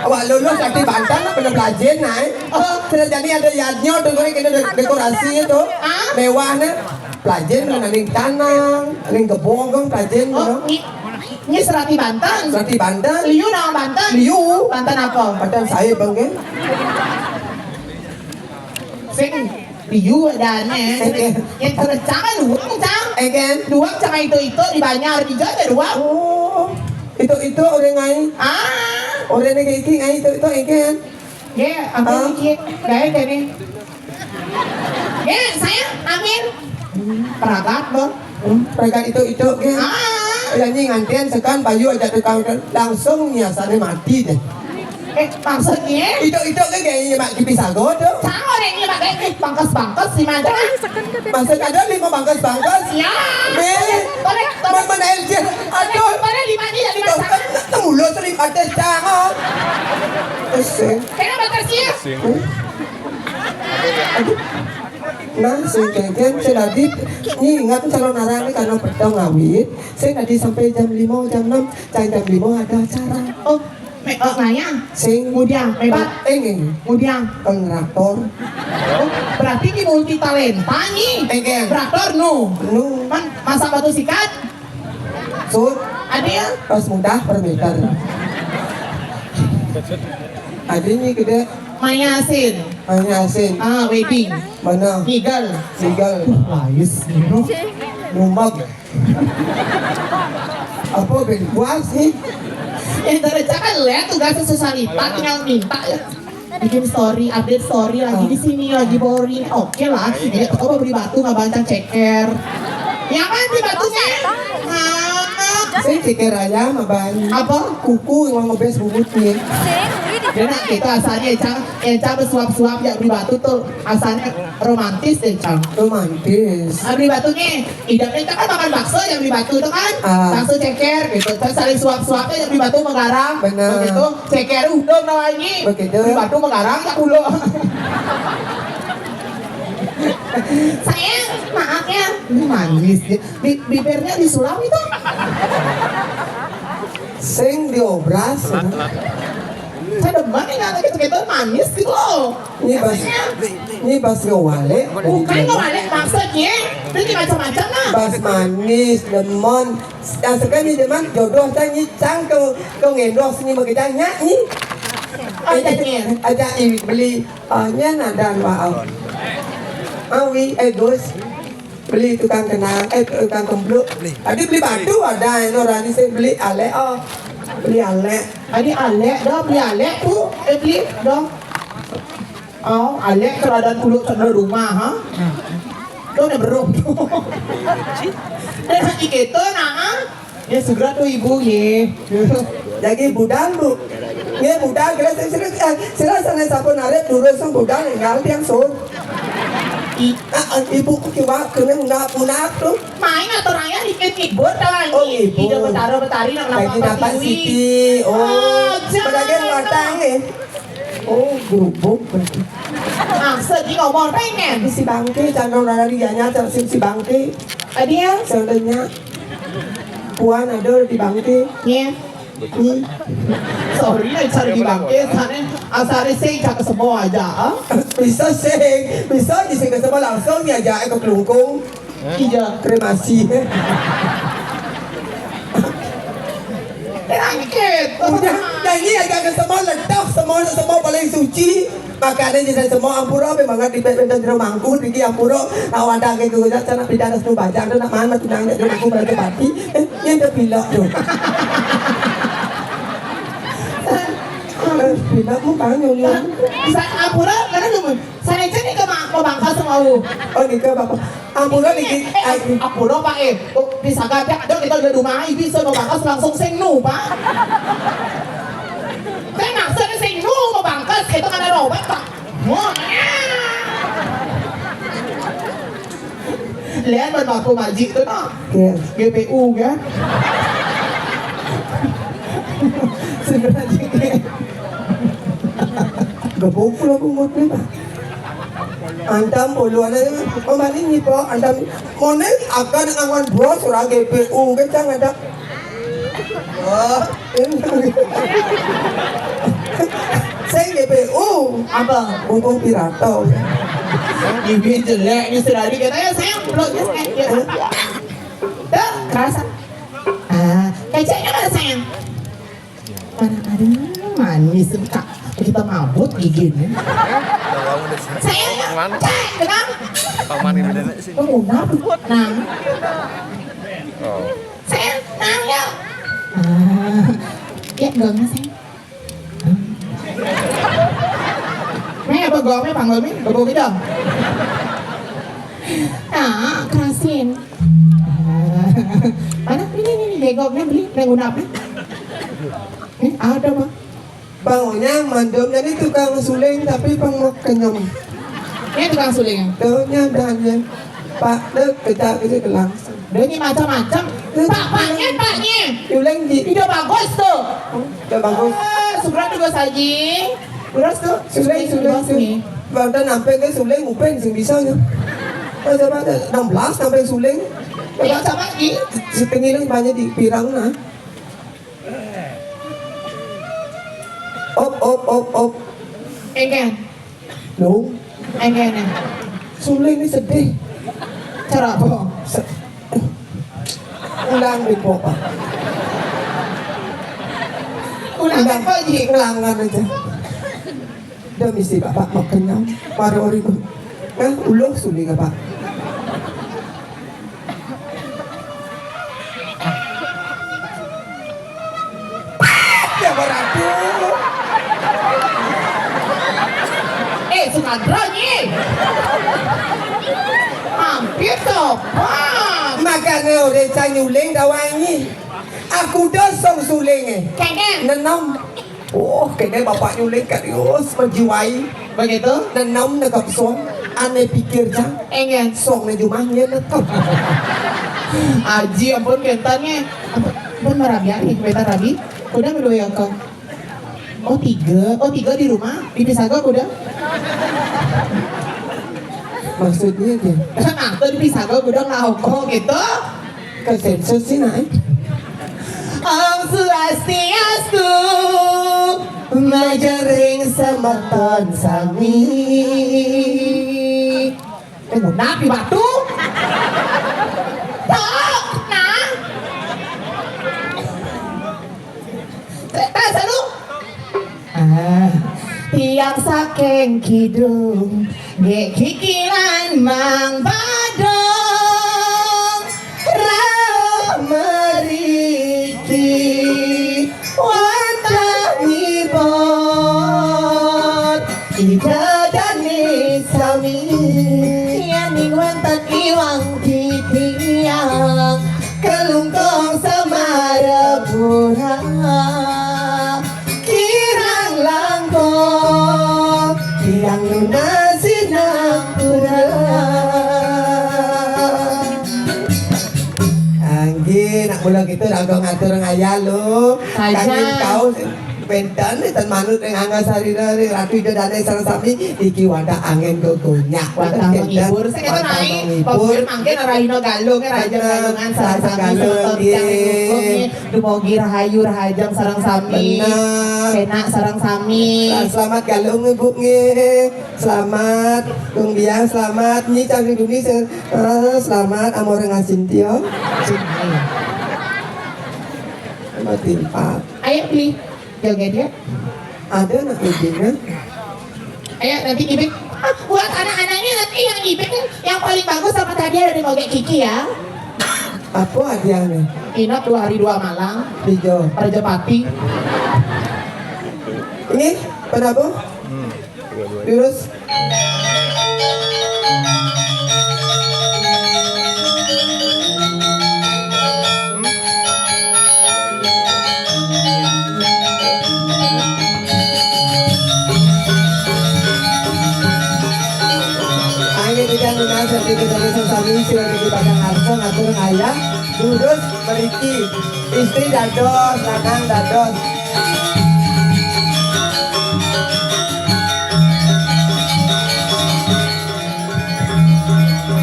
Awak luluh nanti Banten, pernah belajar, nah, eh? Oh. Sudah jadi ada yadnya tu, kena de-, dekorasi tu. Hah? Mewah, nah. Pelajen kan ada yang tanang, ada yang gebong kan pelajen, oh, kan? Ni, ni serati Banten. Serati Banten. Liu nama Banten. Liu. Banten apa? Banten saya bang kan. Sing liu ada ni. Sing, yang tercang kan luang cang. Eh, kan? Luang cang itu itu di banyak ada tiga ada dua. Oh. Itu-itu orang ngai. Ah. Orang ni kayak ngai itu-itu kan. Ya, apa ni? Gaya jadi. Ya, saya amin. Peragat dong. Hmm, mereka itu-itu kan. Ah. Ya ni ngantian sekan bayu aja tukang langsung ni asalnya mati deh. Eh, maksudnya? Itu-itu kan kayak ini mak kipi sago tu. Sama deh ini mak kayak bangkas-bangkas si macam. Maksud ada lima bangkas-bangkas. Ya. Boleh, boleh. Mana L J? Aduh. Boleh lima ni jadi masak. Tuh, kan mulut sering ada jangan. Pusing. Kenapa kasih? Aduh. Nah, sing kengkeng, sing tadi, ni ingat calon arang ni karena petang ngawit, sing tadi sampai jam lima, jam enam, jam, jam lima ada acara. Oh, me, oh, nanya. Sing. Mudiang, hebat. Eh, ini. Mudiang. Pengraktor. Oh, berarti ini multi talenta ni. Kengkeng. Raktor, no. No. Man, masak batu sikat. Sud. Adil. Pas mudah per meter. Adil ni gede. Maya Asin. Maya Asin. Ah, wedding. Mana? Nigel. Nigel. Lais. Mumbak. Apa ben puas ni? Eh, dari cakap lah tugasnya sesalita tinggal minta ya. Bikin story, update story lagi di sini, lagi boring. Oke lah, ini toko mau beli batu nggak bancang ceker. Ya kan beli batunya? Hah? Saya ceker ayam abang. Apa? Kuku yang mau ngebes bubutnya. Dia nak kita asalnya cang, yang cang bersuap-suap ya beli batu tuh asalnya romantis deh cang. Romantis. Ah, beli batunya. Idamnya kita kan makan bakso yang beli batu itu kan, bakso ceker gitu. Terus saling suap-suapnya yang beli batu menggarang. Benar. Begitu, ceker udang namanya. Begitu. Beli batu menggarang tak pulo. Sayang, maaf ya. Ini manis. Bi- bibirnya disulam itu. Sing diobras. Saya demen nih kata gitu-gitu manis gitu loh. Ini bas, ini bas ngewale. Bukan ngewale maksudnya. Itu macam-macam lah. Bas manis, lemon. Yang sekarang ni demen jodoh saya ni cang ke ke ngendos ni makanya ni. Ada ni. Ada iwi beli. Ah, nyan ada dua au. Awi, eh Gus. Beli tukang kenang, eh tukang kembluk. Tadi beli batu ada yang orang ni saya beli alek oh. Beli alek. Tadi alek dah beli alek tu, eh beli dah. Oh, alek keradaan kulit cenderung rumah ha. Tu ni beruk tu. Dan hati kita nak ha. Ya segera tu ibu ye. Lagi budal bu. Ye budal kira sila sila sila sana sapu narik turun sang budal tinggal tiang sun. I- Ah, ah, ibu ku kiwa kena nak punak tu. Main atau raya di kebun dah. Oh, ibu. Tidak betara betari nak nampak lagi Siti. Oh, pada dia matang eh. Oh, gubuk berarti. Maksud ni ngomong pengen. Tapi si bangke, jangan orang lari, ya, nyata si, si bangke. Tadi ya? Seandainya puan ada di bangke. Ya. Hmm. Sorry lah, cari di bangke, sana asal saya cakap semua aja. Ah. Bisa sih, bisa di sini semua langsung ni aja ke kelungkung. Iya, kremasi. Angkat. Udah, nah ini agak ke semua letak, semua semua paling suci. Makanan di semua ampura, memang di benda jero mangku, di ampura, awak dah ke guna, sana pindah atas tu bajang tu, nak mana tu nanya jero mangku, balik bati. Eh, yang terpilak tu. Eh, pilak mu bangun ni. Sa-, ampura, mana tu? Saya cek ni ke mak, mau bangka sama lu. Oh, ni ke bapak. Ampura ni, eh, ampura pak eh. Oh, bisa gak ada kita udah rumah, bisa mau bangka langsung sing nu pak. Saya maksudnya sing nu mau bangka, itu mana robot pak. Wah. Lihat ban aku majik tu nak. Okey. G P U kan. Sebenarnya. Gabung pulau bungut ni. Antam bolu ada. Oh, mari ni po. Antam. Monen akan angan bros orang G P U kan jangan ada. Oh. Saya G P U. Apa? Buku pirato. Bibir jelek ni sedari katanya saya peluknya sakit. Tuh, kerasa. Ah, keceknya mana sayang? Mana ada manis tak? Kita mabut gigi ni. Sayang, cek, kenapa? Paman ini. Kamu kenapa? Nah. Sayang, nah ya. Ah. Ya, gongnya, sayang. Nih, apa gongnya, panggungnya? Gogok gitu. Nah, kerasin. Mana? Ini, ini, ini, gogoknya beli, yang gunapnya. Nih, ada, Bang. Bang Onyang, mandom jadi tukang suling, tapi pang kenyam. Ini tukang suling. Taunya dah dia. Pak, dek, kejap aja ke langsung. Dia ni macam-macam. Pak, paknya, paknya. Suling di. Ih, dah bagus tu. Dah bagus. Ah, seberat tu saji. Beras tu, suling, suling, suling. Bang, dah nampak ke suling, upin sing bisa nya. Dah, dah, dah, enam belas sampai suling. Dah, dah, sama lagi. Setengah lah banyak di pirang nah. Op, op, op, op. Enggan. Loh? Enggan, ya. Suling ni sedih. Cara apa? Se-, ulang di pokok. Ulang di pokok, Ji. Ulangan aja. Dah mesti bapak makan nyam. Marori tu. Nah, uloh suling apa? Dia beradu. Eh, Sukadra ni. Hampir tepat. Makanya orang cari nyuling dah wangi. Aku dah song suling eh. Kagak. Nenam. Oh, kena bapak nyuling kat Yus menjiwai. Begitu? Nenam nak song, ane pikir jang. Enggak. Song ni jumah ni nak. Aji, ampun, kentan ni. Ampun, ampun, marabi, ah, ni, bentar, Rabi. Udah, kedua ya, kau. Oh, tiga. Oh, tiga di rumah. Di Pisaga udah. Maksudnya dia? Nah, tu di Pisaga udah ngelauko gitu. Ke sensus sih, nah. Om Swastiastu, majeng ring semeton sami. Eh, napi batu? Tak, nah. Tak, tak, selalu. Ah, tiang saking kidung, nggih kikiran Mang Badong. Rauh mriki wonten ibon, Ida dane sami. Yen ning wonten iwang titiang, kelungkung semarepura. Kirang langkung, tiang nunas sinampura. Anggi, nak mula kita lagu ngatur ngayal lo. Saja. Kangin kau, pentan, tan manut ring angga sarira, ring ratu ida dane sareng sami, iki wadah angin gogonyak. Wadah menghibur. Saya kata wadah naik, menghibur. Pokoknya mangkin arah Hino Galung, ya, Raja. Bener. Galungan sareng sami, Raja Galung, semeton tiang ring rukun, nggih. Dumogi rahayu rahajeng sareng sami. Bener. Penak sareng sami. Selamat Galung, Ibu, nggih. Selamat, Gung Biang, selamat. Nyi Cangkri Duni, se-, eh, selamat, Amor Ngasintio. Selamat timpa. Ayo, beli joget ya. Ada nak idenya? Ayo, nanti ibik. Ah, buat anak-anaknya nanti yang ibik kan, yang paling bagus sama tadi ada di Ngogek Kiki ya. Apa hadiahnya? Inap dua hari dua malam. Tiga. Raja Pati. Ini, kenapa? Terus. Ayo kita menang sertifikat dari sesami sila di Padang Arsa ngatur ngayah. Terus beriki. Istri dados, lanang dados.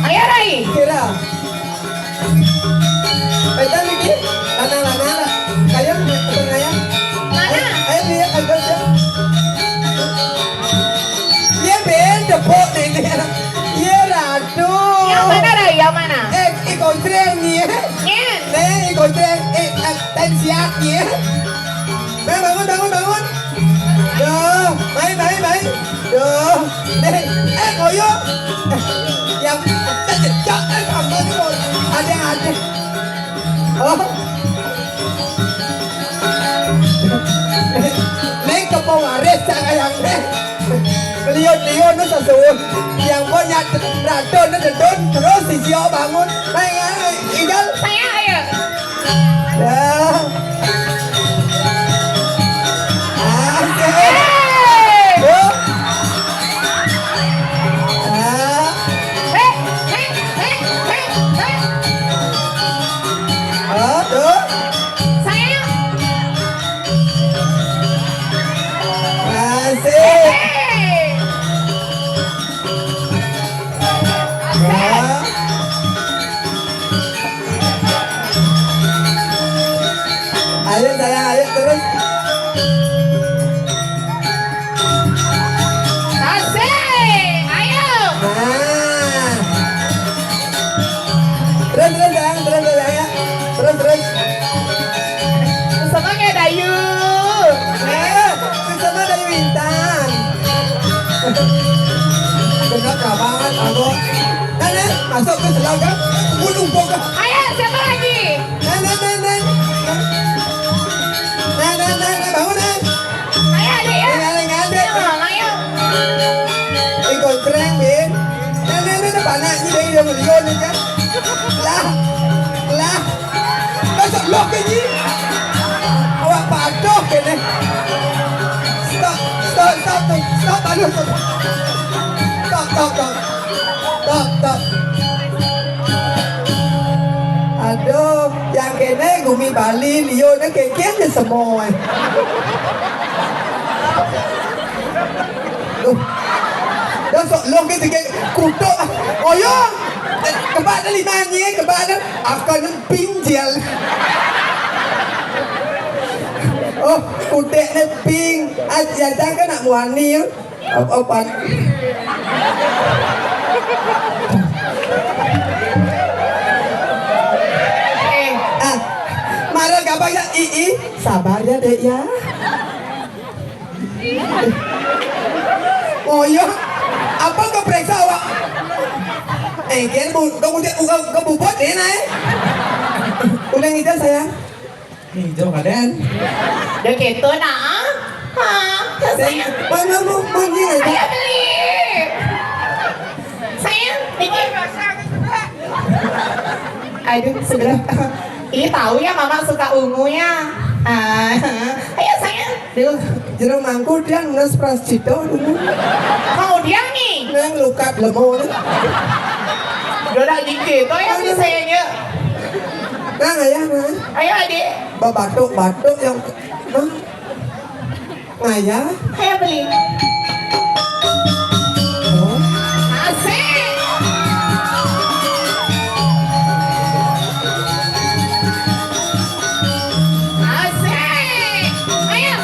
Ayo, Rai. Kira. Pedan iki, lanang-lanang lah. Kaya pedan kaya. Mana? Ayo, ayo, ayo, ayo. Iya, Ben, tepuk nih. Iya, Ratu. Yang mana, Rai? Yang mana? Eh, iko jreng nih. Nyen. Nih, iko jreng. Eh, eh, ten siap nih. Bang, bangun, bangun, bangun. Duh, main, main, main. Duh, nih, eh, koyo. Yang, eh, cecak, eh, tambah nih, Bos. Ada, ada. Oh. Ning kepo waris cak kayang ning. Liun-liun nu sesuun. Yang punya racun nu dedun terus sisi bangun. Ning, ning, tinggal. Saya ayo. Ya. Asik. Hei. Tuh. Ah. Hei, hei, hei, hei, hei. Oh, tuh. Saya. Asik. Hei. Ya. Ayo sayang, ayo terus. Asik, ayo. Nah. Terus, terus sayang, terus, terus sayang. Terus, terus. Sama kayak Dayu. Eh, sama Dayu Intan. Bener kabangan, Abang. Nah, nah, masuk ke selau kan? Gunung Bogor. Ayo, siapa lagi? Nah, nah, nah, nah. Nah, nah, nah, nah, bangun, nah. Ayo, adik, ya. Tinggal, tinggal, dek. Ayo, ayo. Ih, kontreng, Bin. Nah, nah, nah, nah, panaknya dari dia beliau nih, kan. Lah, lah. Masuk loh, kayaknya. Awak padoh, kayaknya. Stop, stop, stop, stop. Stop, anu, stop. Stop, stop, stop. Stop, stop. Aduh, yang kene gumi Bali, liu ne keken je semua, eh. Duh. Dah sok long ke sikit kutuk. Oh ya. Kebak dah lima ni, kebak dah. Akan pinjil. Oh, kutek ni pink. Ah, jangan kan nak muani. Apa, apa? Eh, ah, marah gampang ya, Ii. Sabar ya, Dek, ya. Oh, iya. Apa kau periksa awak? Eh, kan bu-, kau buat, kau, kau buat dia, nak, eh? Ulang itu, sayang. Hijau, Kaden. Dia gitu, nah. Ha, sayang. Mana mau, mau ni, eh? Saya beli. Sayang, ini. Aduh, sebelah. Ih, tahu ya, Mama suka ungu ya. Ah, ayo, sayang. Duh, jeruk mangku dia nges prasjito dulu. Mau dia nih. Nang lukat lemo ni. Dia dah dikit, tuh ya, aduh, bisa ya, Nyek. Nang, ayah, nang. Ayo, adik. Babatuk-batuk yang, nang. Ngayah. Ayo beli. Oh. Asik. Asik. Ayo.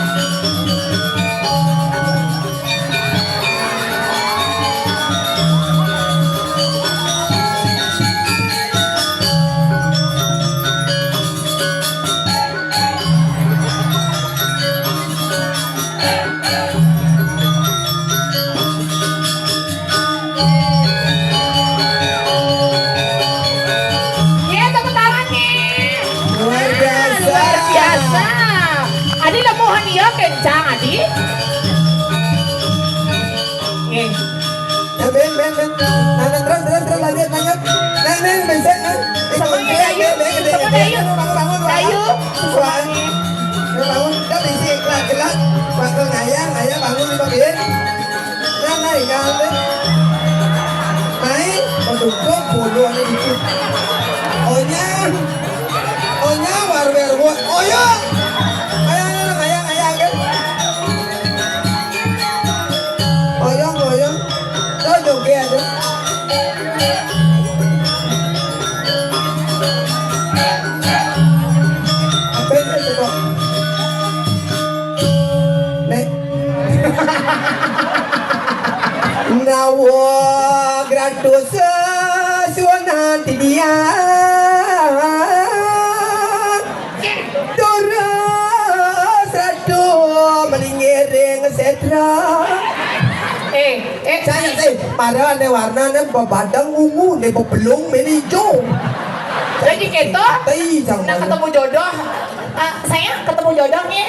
Iya, tepuk tangan nih. Luar biasa. Luar biasa. Adi lemuhan iya kencang, Adi. Oke. Ya, Ben, Ben, Ben. Nah, nah, terus, terus, terus, lanjut, lanjut. Nah, nah, Ben, Ben, nah. Semuanya Dayu. Semua Dayu. Bangun, bangun, bangun. Dayu. Semuanya. Bangun, bangun. Kita bisi gelak, gelak. Waktu ngayang, ngayang, bangun, dipakai. Nah, nah, ingat, Ben. Mai, mau duduk, bulu ada dikit. Onya, onya, war, wer, wot. Oyo. Ngayang, ngayang, ngayang, ngayang, kan? Oyong, oyong. Tuh, joget aja. Apa itu, coba? Nek. Nawa gratus sesuanan tidian. Terus ratu melingiring setra. Eh, eh, saya, eh, para ane warna ne babadang ungu, ne bebelung, ne hijau. Jadi keto, tai, nak ketemu jodoh. Ah, saya ketemu jodoh nih.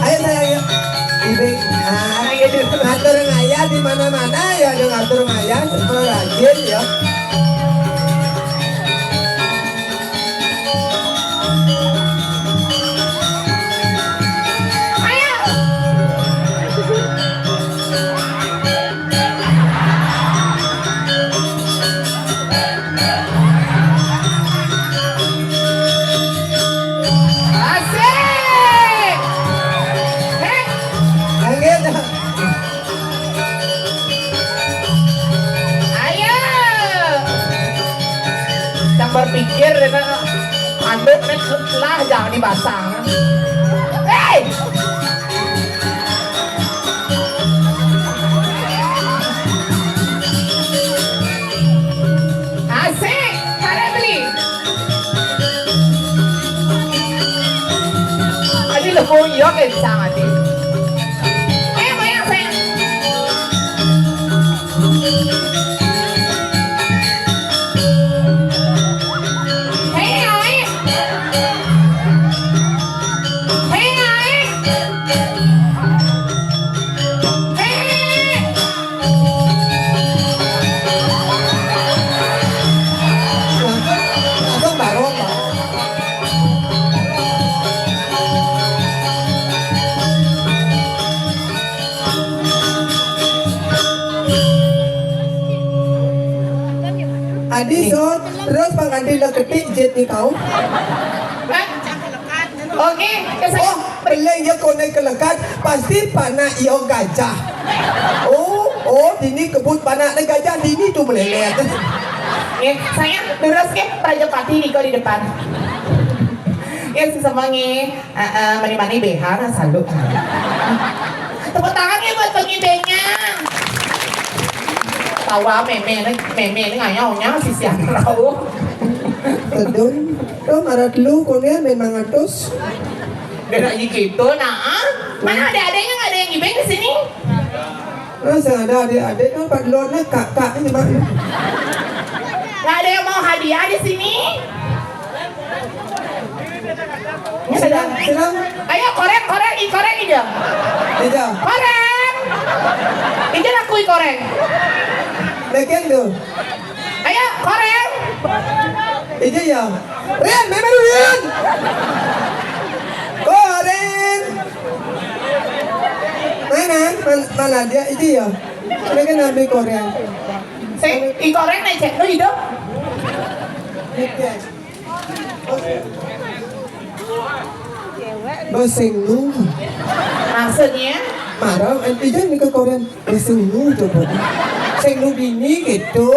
Ayo sayang, yuk. Ibu, ah, ayo dulu. Ngatur ngayah di mana-mana ya, ada ngatur ngayah, super rajin ya. Ayo. Asik. Hei. Lanjut. Ayo. Yang berpikir dengan anduk nek lah jangan dipasang. Hei. Asik, karena beli. Adi lebong iya kencang adi. Eh, goyang, sayang. Hei, ae. Hei, ae. Hei. Adi, so, terus pangganti leketik jet ni kau. Oke, kesan. Oh, peleng ya konek kelekat, pasti panak yo gajah. Oh, oh, dini kebut panak ne gajah, dini tu melelet. Oke, sayang, terus ke Prajapati ni kau di depan. Ya, sesemangi. Ah, ah, mani-mani behar salu. Tepuk tangan ya buat pengibenya. Tawa meme ni, meme ni ngayaunya si siapa tahu. Tedun, tu marat lu konya memang atus. Dia nak gitu nah. Ah? Mana ada-adanya nggak ada yang gibeng di sini? Nah, saya ada adik-adik kan pak lot ni kakak ni mah. Nggak ada yang mau hadiah di sini? Senang, senang. Ayo koreng, koreng, i koreng ija. Ija. Koreng. Ija laku i koreng. Leken tu. Ayo koreng. Ija ya. Ren, memang Ren. Koreng. Mana? Man- mana dia? Ija ya. Leken ambil koreng. Sing, i koreng naik cek tu hidup. Leken. Basing nu. Maksudnya? Marah, enti jan ni ke koran. Basing nu coba. Sing nu bini gitu.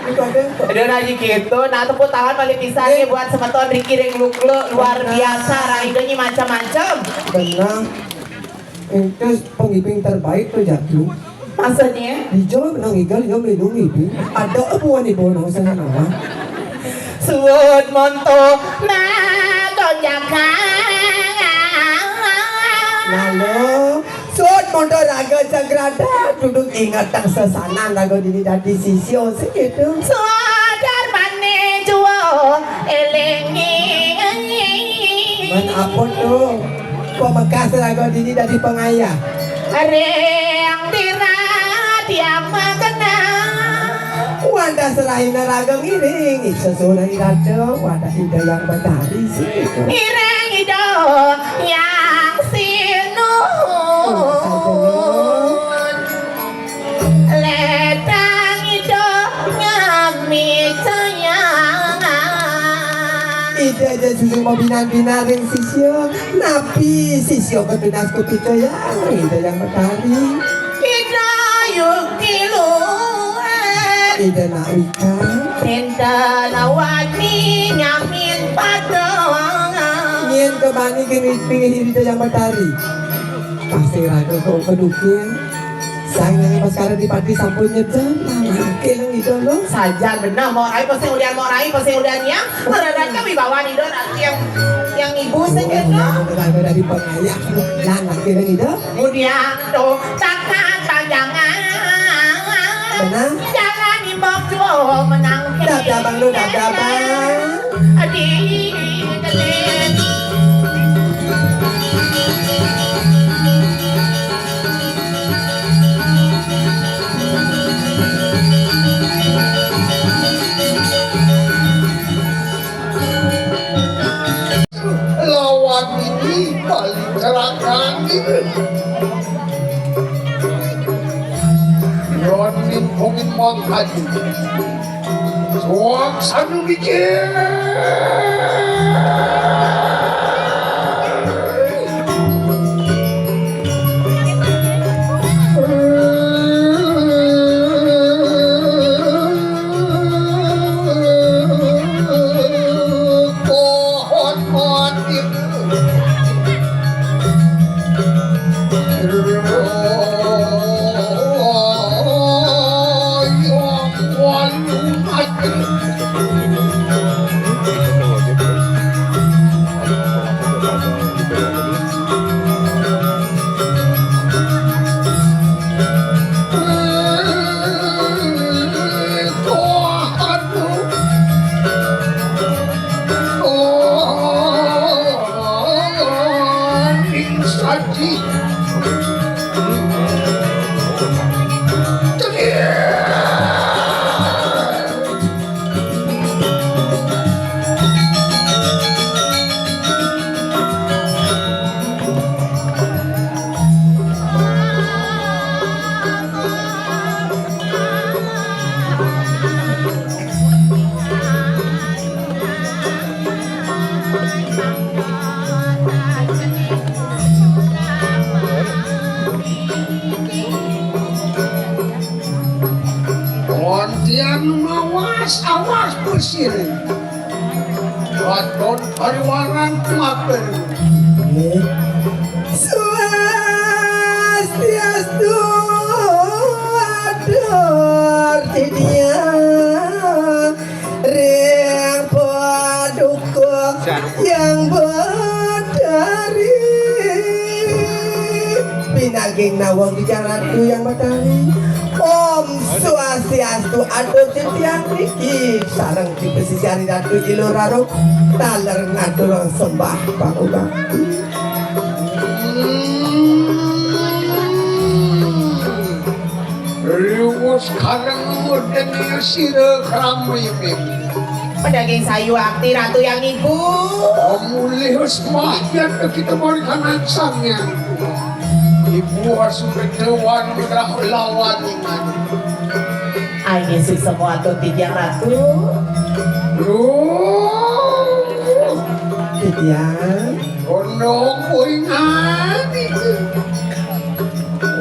Itu ada. Aduh, lagi gitu. Nah, tepuk tangan paling bisa nih buat semeton Ricky Reng Lukle. Luar biasa, raidonyi macam-macam. Benar. Itu pengibing terbaik tu jatuh. Maksudnya? Dijawab nang igal, yo minum ibi. Ada abuan ibu nang sana nama. Suud monto nah gonjakan. Lalu, suud monto raga jagrada, duduk ingat tang sesanan raga dini dadi sisio segitu. Sadar mane juo elengi. Man apa tu? Pamekah raga dini dadi pangayah. Ring tirat yang magena. Wadah serahina raga ngiring, isa surah iraga, wadah Ida yang batari sih. Ngiring Ida yang sinuhun. Letang Ida ngami sayang. Ida aja susu mau binan-binan ring sisya. Napi sisya ketunas kepica ya? Ida yang batari. Ida yukti luar. Ida nak wika. Tenten awak ni nyamin padang. Nyen ke bani geni pinggir ida yang matari. Pasti raga kau kedukin. Sang yang pas sekarang di pati sampun nyejan. Nah, keleng ida lo. Sajan benar, mau rai, pasti ulian, mau rai, pasti ulian yang. Meradakan wibawa ida nak yang, yang ibu. Oh, sekena. Iya, benar, benar, di pengayah. Nah, keleng ida. Mudiang tu takkan panjangan. Benar. Jalan imbok tu menang. Dah, dah, bang, lu dah, dah, bang. Di Lawan ini paling terangkan ini. Ronin Komin Wang Haji. Suang sanu biji. Pohon mati. Kontian mawas awas bersirin. Waton pariwaran makan. Swastiastu, atur tidia ring paduka yang batari. Pinaging nawang di jalanku yang batari. Om Swastiastu, atur titiang niki sareng di pesisir Ratu Iluraro taler ngaturang sembah pangubakti. Riwus kareng mudeng sira krama yemim. Pedaging sayu akti Ratu yang ibu. Mulih sembah kita berikan sang yang ibu asuh kedewan mudah lawan iman. Ayo sih semua tuh tiang Ratu. Duh. Tiang. Kono kuingan itu.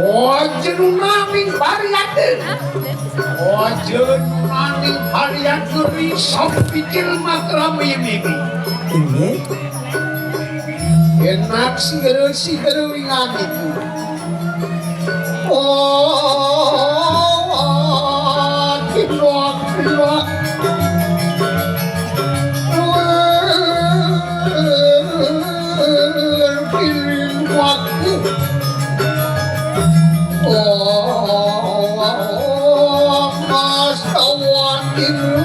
Ojen naming variate. Ojen naming variate ri sampicil makrame mimi. Inggih. Enak sigera-sigera wingan itu. Oh, kilok, kilok. Pilih waktu. Oh, mas kawan itu.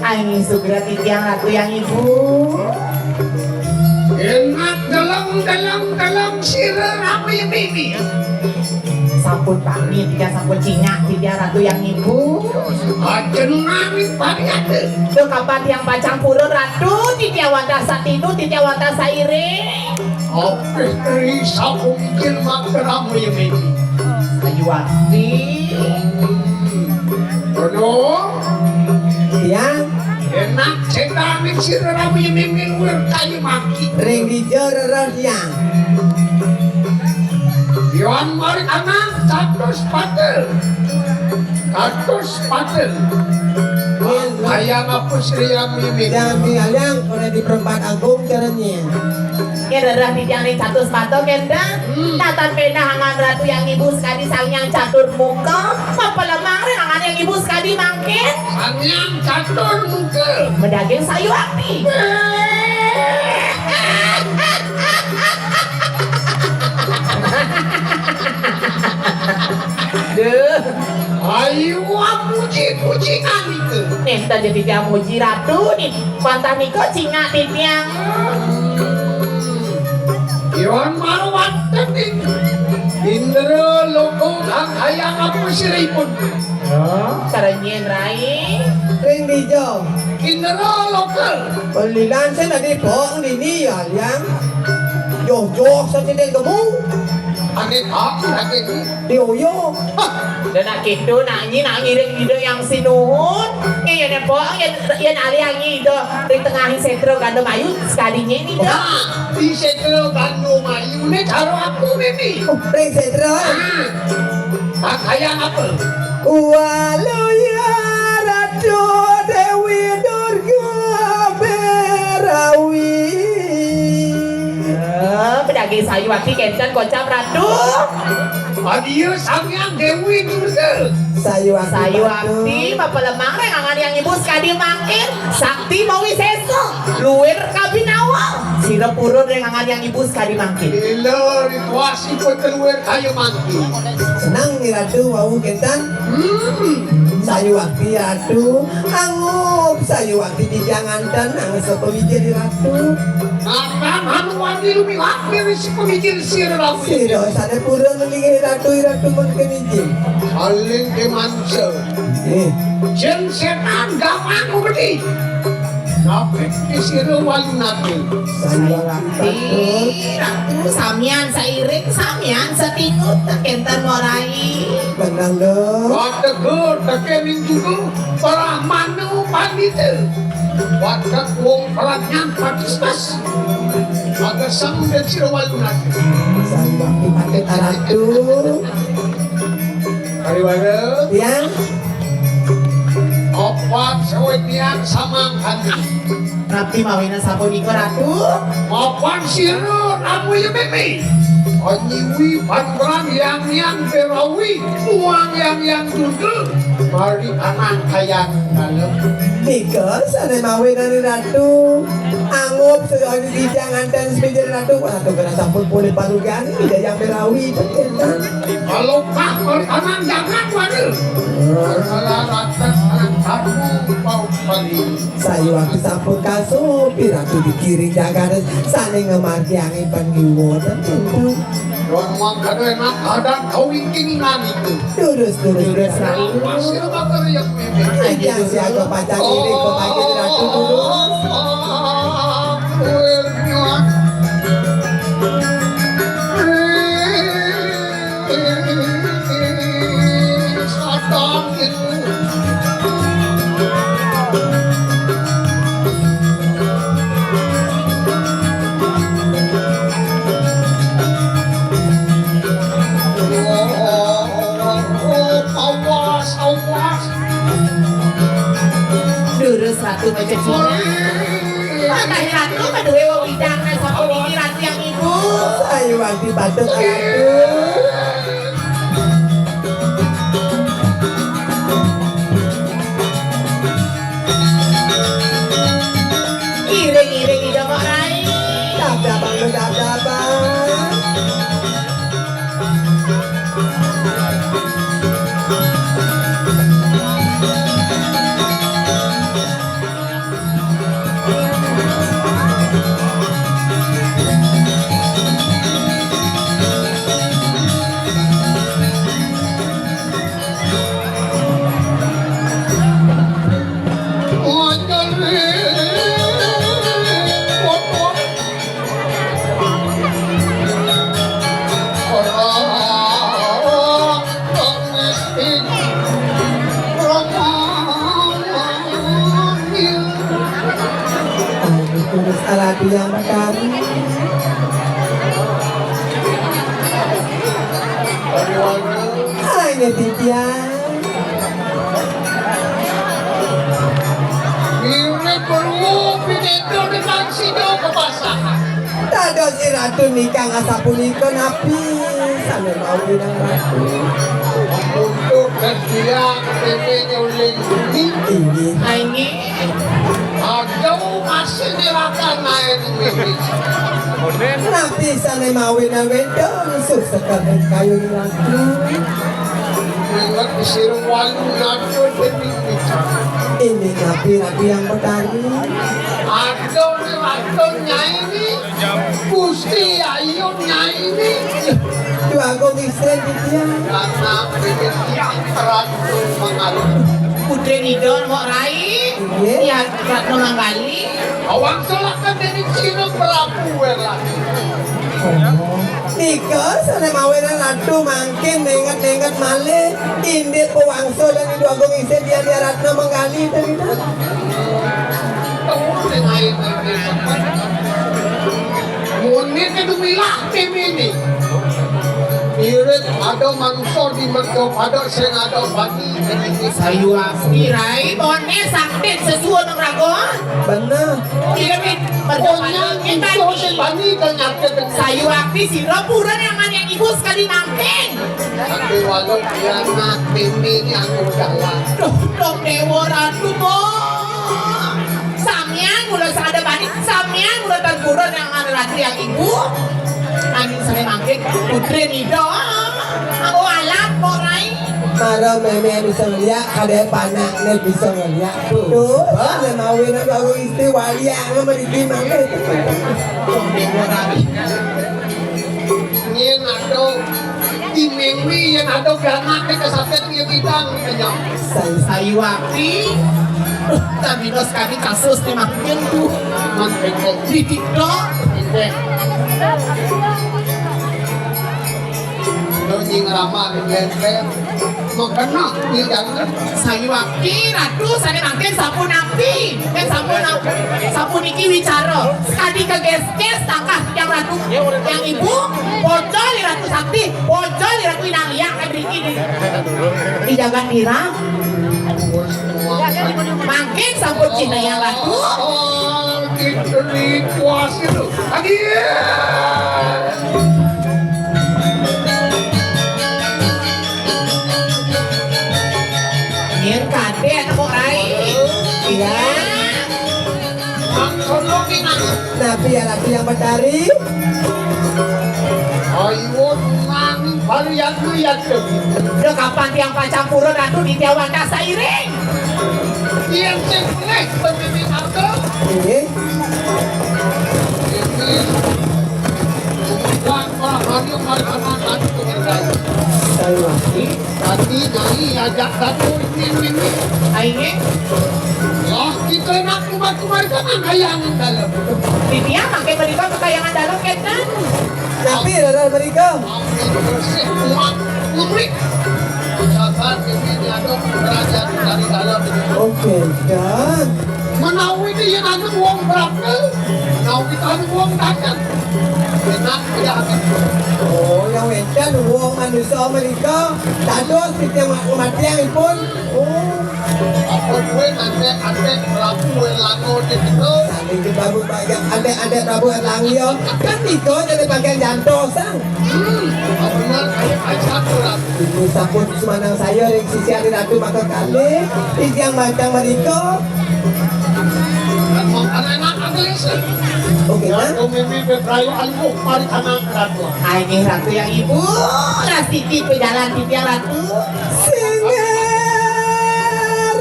Ayo, sugra titiang Ratu yang Ibu. Enak dalam, dalam, dalam sira rame mimi. Sampun pamit, titiang sampun cingak, titiang Ratu Hyang Ibu. Aja nanging pariate. Duh, kapan tiang pacang purun, Ratu, titiang wantah satinu, titiang wantah sairing. Apih ri sampun mikir makaramu ya, Mimi. Sayuwakti. Kono. Tiang. Enak cendane sira ramu ya, Mimi, luwir kayu mangki. Ring dija rereh tiang. Yon mari anak kados patel. Kados patel. Ayang apa sira ramu ya, Mimi? Jami ayang, oleh di Perempat Agung caranya. Yen rereh titiang ring catus mata, kénten. Hmm. Natan péndah angan Ratu Hyang Ibu sakadi Sang Hyang Catur Muka, mapalemang ring angan Hyang Ibu sakadi mangkin. Sang Hyang Catur Muka. Madaging sayuwakti. Duh. Ayu, muji-muji ngalika. Nénten ja titiang muji Ratu, nih. Wantah nika cingak titiang. Iwan marwateni. Indra Loka kang hayang apa siripun? Ya, sarenyen rai. Ring dija. Indra Loka. Pelilan sing tadi pok dini ya, Liang. Joh-joh sing tadi gemu. Ane pok lagi ni. Dioyo. Hah. Dan nak kéto, nak nyi, nak ngiring Ida Hyang Sinuhun. Nggih, yén mpok, yén, yén alih anyi Ida ring tengahing sétra Gandamayu, sekalinya ini, Ida. Nah, di sétra Gandamayu ni cara apa, Mimi? Oh, ring sétra. Ah, pakaian apa? Waluya Ratu Dewi Durga Berawi. Ya, pedaging sayuwakti kénten kocap Ratu. Adia Sang Hyang Dewi Durga. Sayuwakti. Sayuwakti, mapalemang ring angan Hyang Ibu sakadi mangkin, sakti mawisésa, luwir kabinawa. Sira purun ring angan Hyang Ibu sakadi mangkin. Lila rituasi pun luwir kaya mangkin. Seneng Ratu wau kénten. Hmm. Sayuwakti Ratu, angup sayuwakti titiang nganten, angup sapamijil Ratu. Nganten anu wani lumiwat diri sapamijil sira Ratu. Sira sané purun linggih Ratu, Ratu mun kemijil. Saling kemansa. Nggih. Jeng sétan gamang ubedi. Napit di sira walunate. Sayuwakti Ratu, samian sairing, samian satinut, kénten morai. Menang, Dok. Wategur tekening judu, Brahmana Pandita. Watek wong pradnyan patistas. Magesang dan sira walunate. Sayuwakti patih Ratu. Pariwara. Tiang. Opat sawit tiang samangkani. Napi mawinan sapunika, Ratu? Mapan sira ramuya meme. Anyiwi pangrang yang yang berawi, muang yang yang dudul, mari anang kayang dalem. Nika sané mawinan Ratu. Angup sedaya titiang nganten semijil Ratu. Ratu kena sampun pulih palugan, Ida Yang Berawi, Pak Kénten. Kalau kah mari anang jangan waduh. Salah ratas anak kamu mau pagi. Sayuwakti sampun kasopi Ratu dikiring jagad sané ngamargiang iban ngiwon ten pintu. Don mangkana enak adat kawingking naniku. Durus, durus, durus, Ratu. Pasir bakal yang mimpi. Aja siaga pacang ini, pemangkin Ratu durus. Awas, awas. Durus Ratu Maca Cina. Patih Ratu kaduwe wewidangan sapuniki Ratu yang Ibu. Ayo, Adi, patut, Ratu. Iring-iring Ida Mak Rai. Tabrak bangku, tabrak bang. Yang Betari. Hanya titiang. Ini perlu pinito dengan sida kepasahan. Dados i ratu nikang asapunika napi sane mawi nang ratu? Untuk ketiak ini uling bumi. Inggih. Inggih. Aduh, masih dilakan naik ini. Napi sane mawi nang wédon sukseka kayun ratu? Ingat disirung walu natur demi kita. Ini napi ratu yang betari? Aduh, ratu nyai ini. Gusti Ayu nyai ini. Dwagung Istri titiang. Karena ini yang ratu mengalir. Putri Nidol, Mbok Rai. Inggih. Ya, Ratna Manggali. Awang solakan dari Cina Prabu Werlana. Oh. Nika sane mawinan ratu mangkin nenget-nenget malih. Indik pawangsulan Dwagung Istri Dian Ratna Manggali tadi. Muni kedumilah timini. Irit ada manusa di merga pada sing ada bani. Sayuwakti, Rai, mone sakti sesuwun raga. Bener. Irit merga pada sing bani. Sayuwakti, sira purun yang manyak ibu sekali mangkin. Tapi walau kiamat ini aku dalam. Duh, duh, Dewa Ratu, Mbok. Sampeyan mula sadebani, sampeyan mula tan purun yang anu ratu yang ibu. Angin sane mangkin, putri nida. Aku alat, Mbok Rai. Mara meme bisa ngeliat, ada panakne bisa ngeliat. Tuh, sane mawinan baru istri walian mriki mangke. Yen ada imingwi, yen ada granate kesakit ya kita ngenyong. Say-, Sayuwakti, tapi dos kami kasus di makin tuh. Man bengkok. Di TikTok. Bengkok. Lo nying ramah di bengkok. Mengkena di dalam. Sayuwakti, Ratu, sane mangkin sampun napi? Yen sampun napi? Sampun niki wicara. Sekadi kegeskes takah yang Ratu, yang Ibu, bocor di Ratu Sakti, bocor di Ratu Inang Liak, kan mriki di, di jagat nira. Mangkin sampun cinta yang Ratu. Oh, gitu, di kuas itu. Lagi. Yen kadek kok, Rai. Iya. Napi ya, Ratu yang Betari? Ayo, nang baru yang lu ya tuh. Udah kapan tiang pacang purun, Ratu, di tiang wanda sairing? Tiang sing boleh pemimpin aku. Iya. Ini. Wah, wah, ayo, mari, aman, aman, aman. Ayo, Ratu. Tadi nyai ajak satu ini, ini. Aine? Lah, kita nak kumat-kumat kan ada yang dalam. Di dia pakai berita kekayangan dalam, Captain. Tapi, Rara, berita. Bersih, kuat, kurik. Sabar, ini ada kerajaan dari dalam. Oke, dan menawi yen anu wong brakel, menawi anu wong dagang. Enak ya. Oh, yang wénten wong manusa menika dados titiang mati ipun. Oh. Apa kuwi nanti antek Prabu Werlana di kita? Saking Prabu Pak, ya, antek-antek Prabu Erlangga. Kan tiga jadi bagian jantos, sang. Hmm, bener, ayo, ayo, satu, Ratu. Ibu sampun sumanang saya ring sisi adi Ratu maka kalih, titiang mancang menika. Kan mau kan enak, kan, Lis? Oke, ya, kan? Aku mimpi bebrayu alpuh, mari kanang Ratu. Ai, nggih, Ratu yang Ibu, lah siki pejalan titiang Ratu. Singgih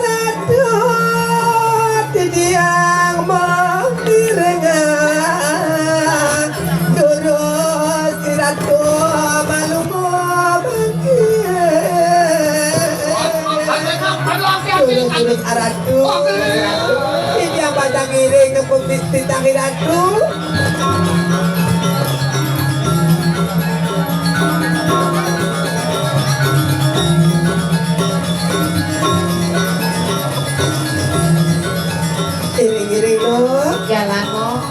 Ratu, titiang mangiringan. Durus Ratu malunga bangkit. Durus, durus Ratu. Iki apa tak ngiring nempung di, di tangi Ratu? Iring-iring, Lur. Jalan, Lur.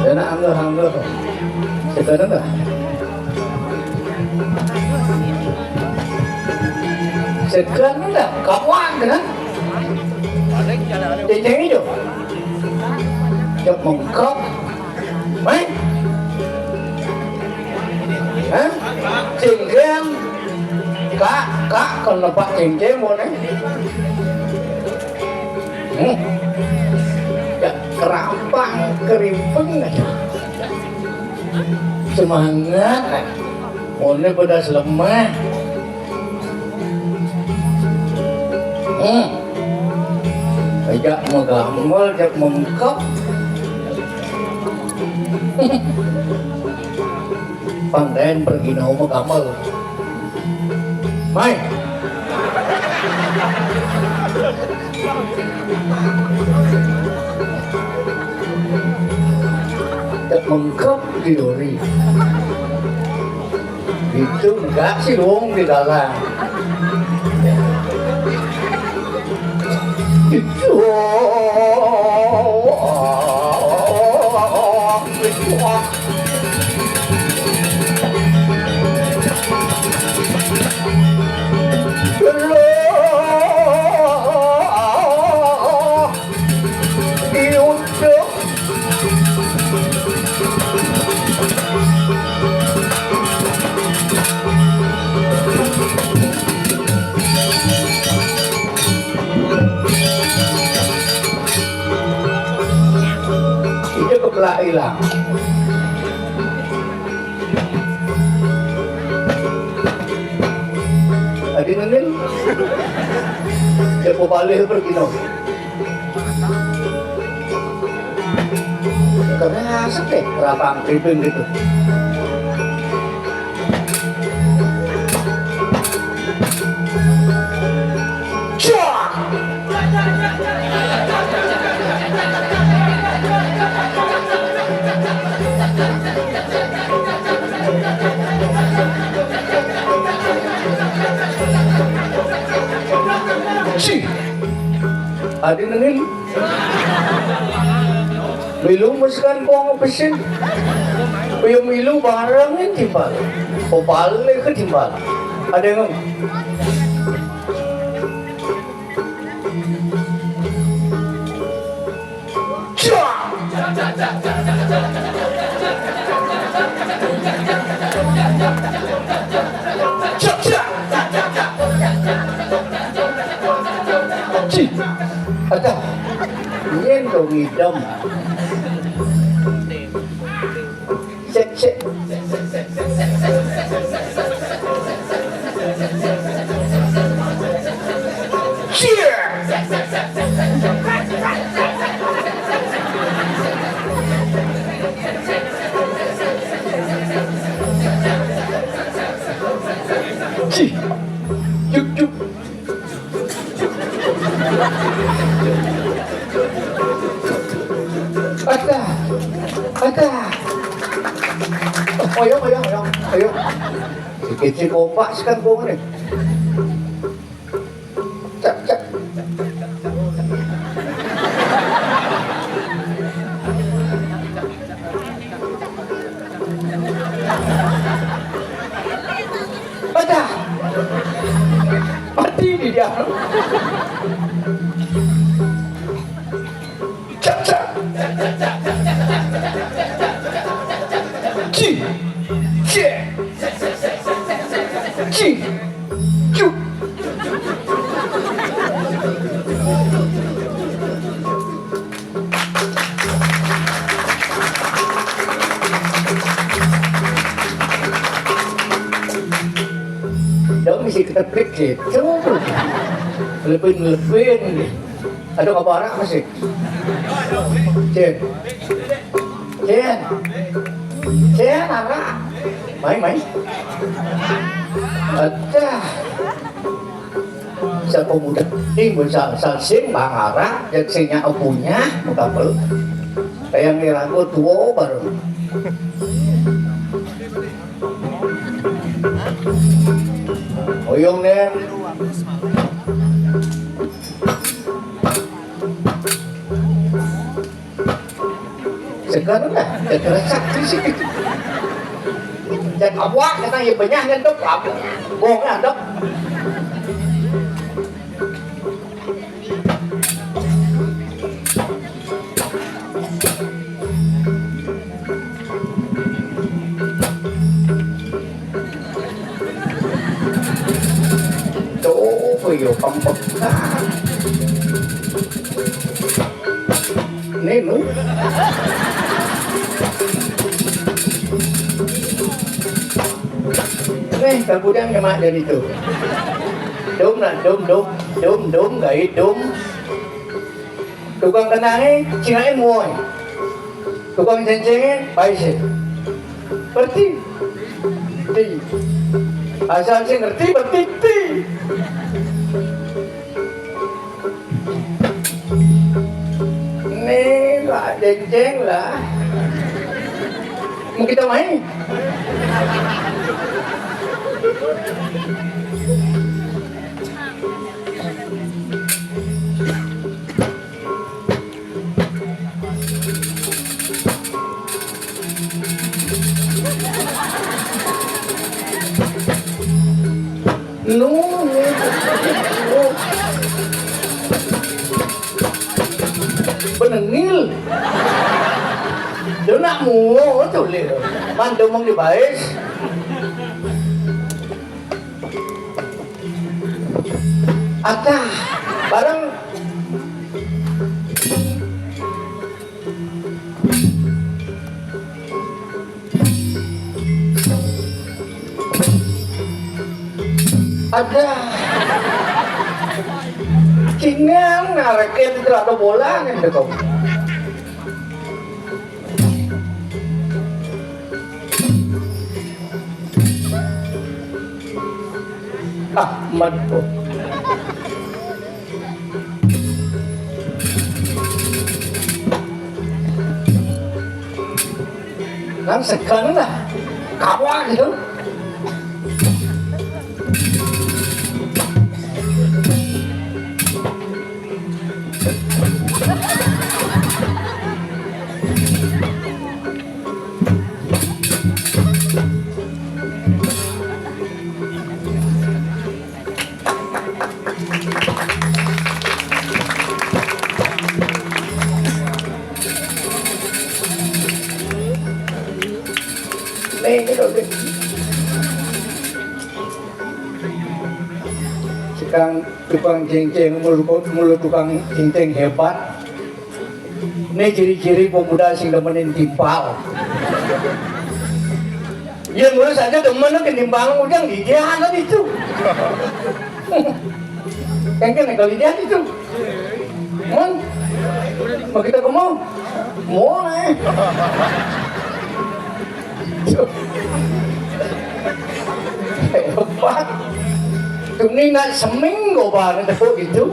Enak, anggur, anggur. Sekarang dah. Sekarang dah. Kawan kan? Ceng-ceng hijau. Cok mengkok. Mai. Hah? Cengkeh. Kak, kak, kalau pak cengkeh mau nih. Hmm. Ya, kerampang, kerimping aja. Semangat. Mau nih pedas lemah. Hmm. Ajak megamel, ajak mengkep. Panten pergi nau megamel. Mai. Cek Mengkep di duri. Itu enggak sih dong di dalam. Itu. Itu keplak ilang. Adi nengil. Dia mau balik pergi no. Karena asik deh, rapang kriping gitu. Cak! Cih! Adi nengil. Milu meskan kong pesin. Uyo milu barangin timbal. Kopal ke timbal. Ada yang Cih, ada. Nyen dong idem. Cek, cek. Cie! Cih! Juk, juk! Ada, ada. Ayo, ayo, ayo, ayo. Sikit si kompak sekarang kong ni. Cak, cak. Ada. Mati ni dia. Cak, cak. Ci. Cie. Ci. Cuk. Dong mesti kita klik gitu. Lebih-lebih. Ada apa arak masih? Cien. Cien. Cien, arak. Main, main. Ada. Siapa muda? Ini bisa salsing bang arak, yang singnya punya, muka pel. Kayak ngira aku tua baru. Oyong nih. Sekarang lah, ya terasa sih. Dan awak kena ya banyak yang dok, bohong yang dok. Tuh, yo pembekat. Nenu. Nih, kagudang nyemak dari itu. Dum nak dum dum dum dum gait dum. Tukang kenange cingain muoi. Tukang cencenge baise. Ngerti? Ti. Asal sing ngerti berarti ti. Nih, Pak Cenceng lah. Mau kita main? Nu, nu. Benengil. Dia nak muo tu le. Man dia omong di bais. Atah, bareng. Ada. Cingan ngareket itu ada bola kan, gitu. Ah, metu. Nang segan lah. Kawa gitu. Nih, gitu, nih. Sekarang tukang cincin, mulut, mulut tukang cincin hebat. Ini ciri-ciri pemuda sing demenin timpal. Ya, mulus aja demen ke timpal, ujang di dia anak itu. Yang kena kalau dia itu. Mon, mau kita ke mall? Mau, eh. Hebat. Tuni nak seminggu bareng tepuk gitu.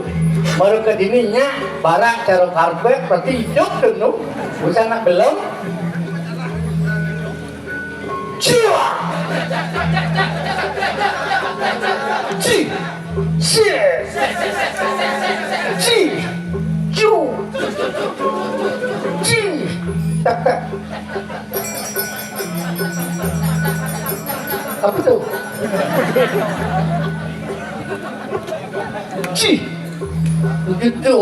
Baru ke dininya, barak cara karpet, berarti hidup tu, nu. Usah nak belum. Cia. Ci. Cie. Ci. Cu. Ci. Tak, tak. Apa tu? Ci. Gitu.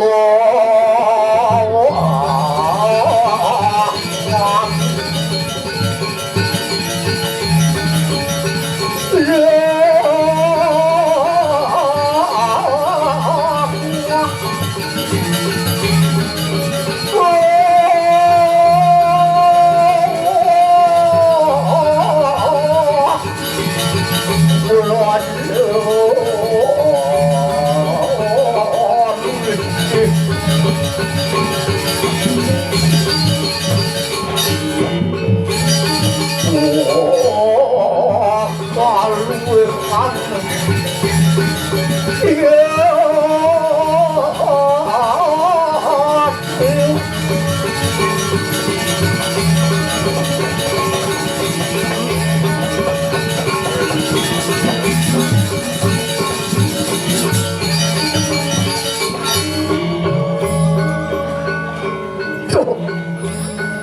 Tuh,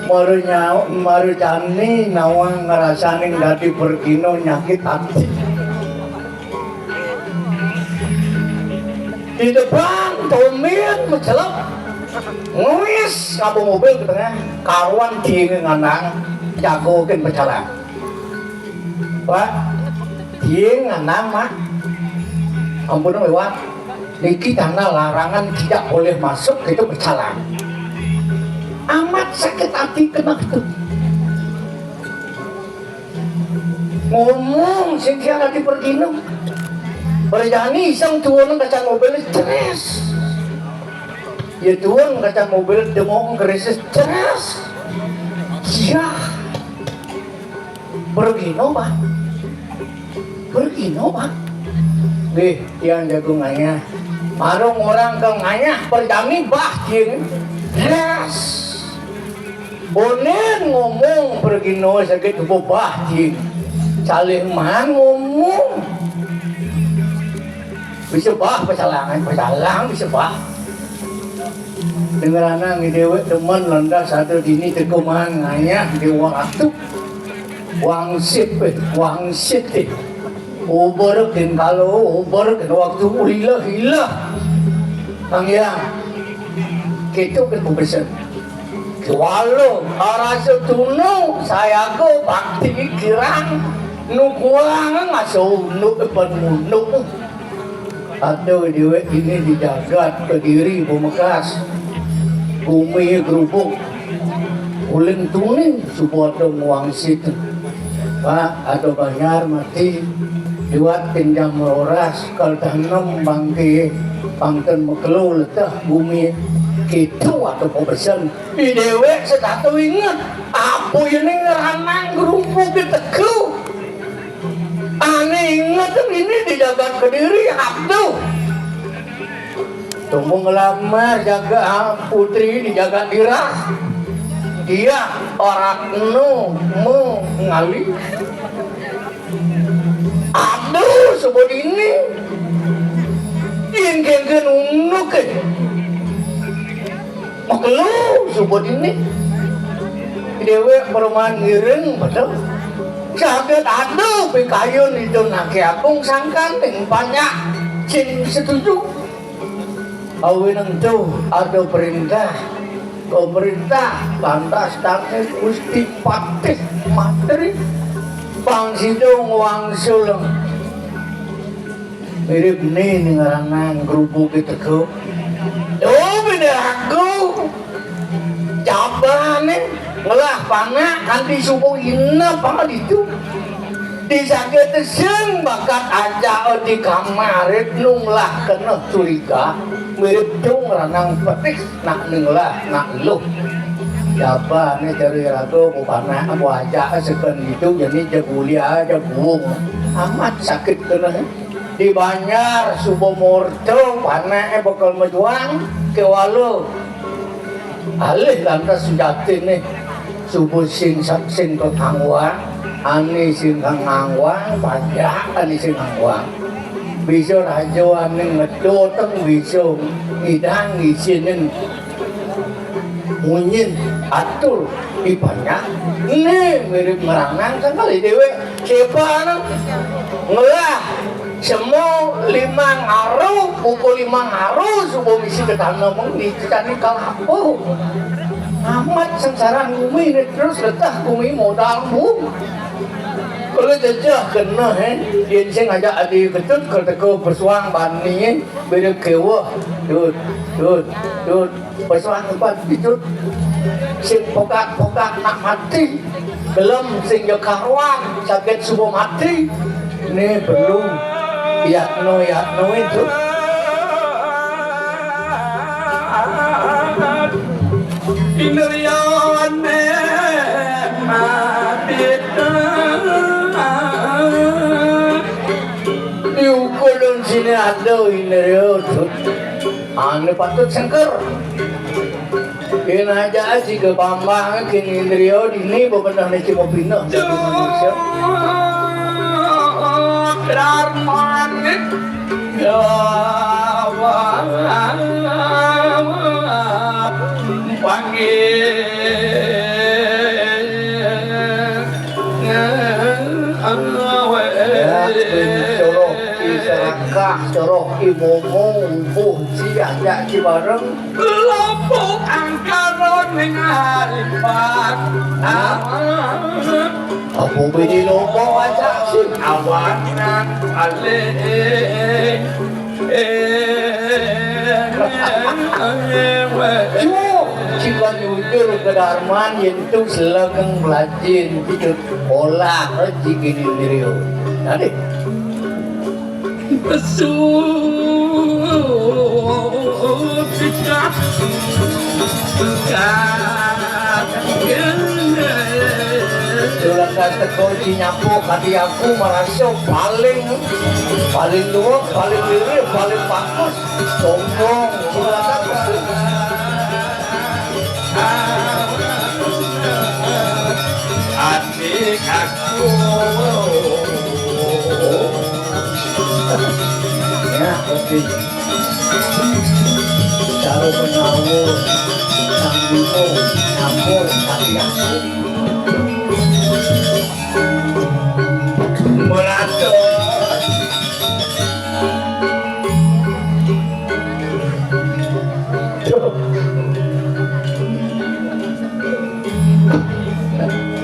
baru nyau, baru jani nawang ngerasain dadi pergino nyakit hati. Di depan, tombin, mencelep, ngwis, ngabung mobil ke tengah, karuan tiing nganang, jago kin pecalang. Pak, tiing nganang, Mak. Ampun, Iwan. Niki karena larangan tidak boleh masuk, itu pecalang. Amat sakit hati kena itu. Ngomong sing siang ati pergino. Perjani iseng tuwun kaca mobil, ceres. Ya tuwun kaca mobil, dengok krisis, ceres. Iya. Pergino, Pak. Pergino, Pak. Nggih, tiang jago ngayah. Marung orang ke ngayah, perjani bah, tiang. Yes. Onen ngomong pergino sakit bebah cing. Salih man ngomong. Bisa bah pesalangan, pesalang bisa bah. Dengar anak ni dewek teman landas ada dini teguman ngayah dewa ratu. Wangsit, eh, wangsit, eh. Uber kin kalau, uber kin waktu ulilah-ilah. Ang ya, gitu kan pemesen. Walau arasa tunu, sayaga bakti kirang, nu kuang ngaso unduk depan unduk. Ada dewek ini di jagat Kediri Bemekas, bumi gerubuk, ulin tuning suba ada nguang situ. Pak, ada banjar mati, liwat pinjam roras, kal tanem bangke, pangten mekelo leteh bumi, gitu atau pebesen. Di dewek setatu inget, apa ini ngeranang gerubuk di teku. Ane inget ini di jagat Kediri, aduh. Tunggu ngelamar jaga putri di jagat Dirah. Dia orang nu mu ngali. Aduh, sebut ini. Ingkengken unuk, eh. Makelu suba dini. Dewek perumahan ngiring betul. Saged ada pikayun itu nake agung sangkan ning banyak sing setuju. Awinang tuh ada perintah pemerintah lantas tangis Gusti Patih Matri pang sida ngwangsul. Mirip ni ning aranang grubuke teka. Oh, beda aku. Jabane ngelah panak kanti subuh inep apa ditu. Di sakit sing bakat aja di kamar nu ngelah kena curiga. Mirip cung ranang petis nak ngelah nak luh. Jabane cari raga ku panak ku aja seken ditu jadi jagulia jagung. Amat sakit kena. Di banjar suba morto panake bakal majuang kewala. Alih lantas sujatine suba sing sing kangwang, ane sing kangwang, pajak ane sing kangwang. Bisa raja ane ngedoteng bisa ngidang isinin munyin atur ipanjang. Ini mirip meranang kan kali dewek. Siapa nang ngelah semua lima ngaru, pukul lima ngaru subuh misi ke tanah mung di cani kalapo. Amat sengsara bumi ini terus letah bumi modal bu. Kalau jejah kena he, dia sing ngajak adi ketut ke teko pesuang bani he, beda kewah. Tut, tut, tut. Pesuang empat itu sing pokak-pokak nak mati. Belum sing yo karuan sakit subuh mati. Ini belum. Yakno, yakno itu. Indriyane mati. Di ukulun sini ada indriyo. Anu patut sengker. Kena aja aji ke bambang kini indriyo dini bebenah ni cuma pindah jadi manusia. Darman ya panggil. Ya, suruh i serakah, suruh i momo, ubuh, siak, jak, cibareng. Lombok angkara ning haripat. Apa bini lombok aja sih? Awanan alih. Cuh, jika jujur ke Darman, yen tu selekeng belajin, gitu. Olah rezeki ni diri. Tadi. Pesu. Sulang teko cinyapo kadi aku merasa paling, paling luwes, paling mirip, paling bagus. Sombong. Sulang teko. Ya, oke. Cara penawur, sang bimo, campur, hati aku. Meratus.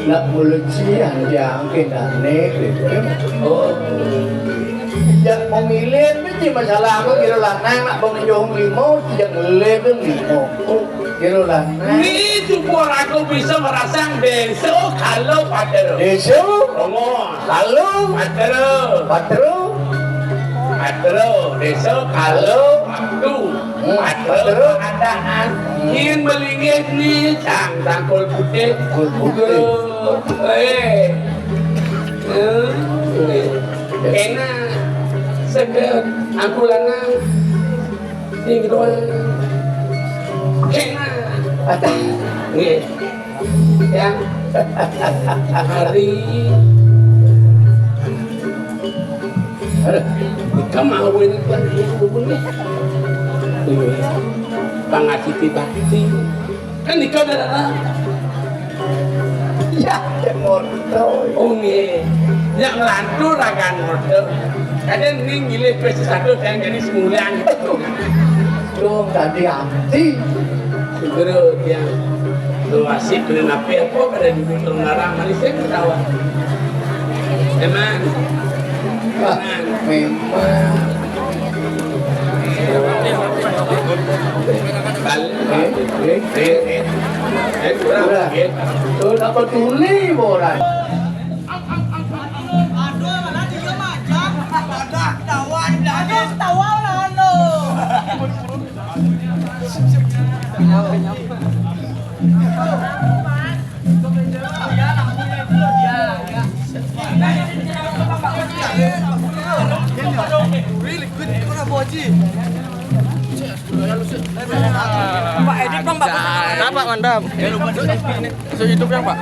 Nak mulut siang, siang kita nih, gitu. Oh. Yang pemilihan itu masalah aku kira lanang, nak pengunjung limo, yang lebih limo. Kira lanang. Ni cukup aku bisa merasang besok kalau pater. Besok? Ngomong. Kalau? Pater. Pater. Patro, desa Kalo, Waktu. Hmm, Patro, Patro. Keadaan. Hmm. Ingin melingit ni, sang tangkul putih. Tangkul putih. Guru, eh. Hmm. Enak. Seger. Aku lanang. Ning doang. Enak. Nggih. Ya. Hari. Aduh, kemawin kan ini. Iya. Pangajiti bakti. Kan nikah udah ada. Ya, ya ngono. Oh, nggih. Nek nglantur ra kan ngono. Kadang ning milih wis satu dan jadi semula gitu. Dong tadi anti. Segera dia. Lu asik dengan apa, apa pada di Gunung Nara, manis ya ketawa. Emang. Wah, emang. Memang. Balik. Eh, eh, eh, eh. Eh, kurang, eh. Tuh, tak peduli orang. Aduh, mana dia macam? Ada ketawa, ada ketawa lah, anu. Really good, itu kan Abu Haji. Pak, edit dong, Pak. Mantap, Pak, mantap. Masuk YouTube ya, Pak.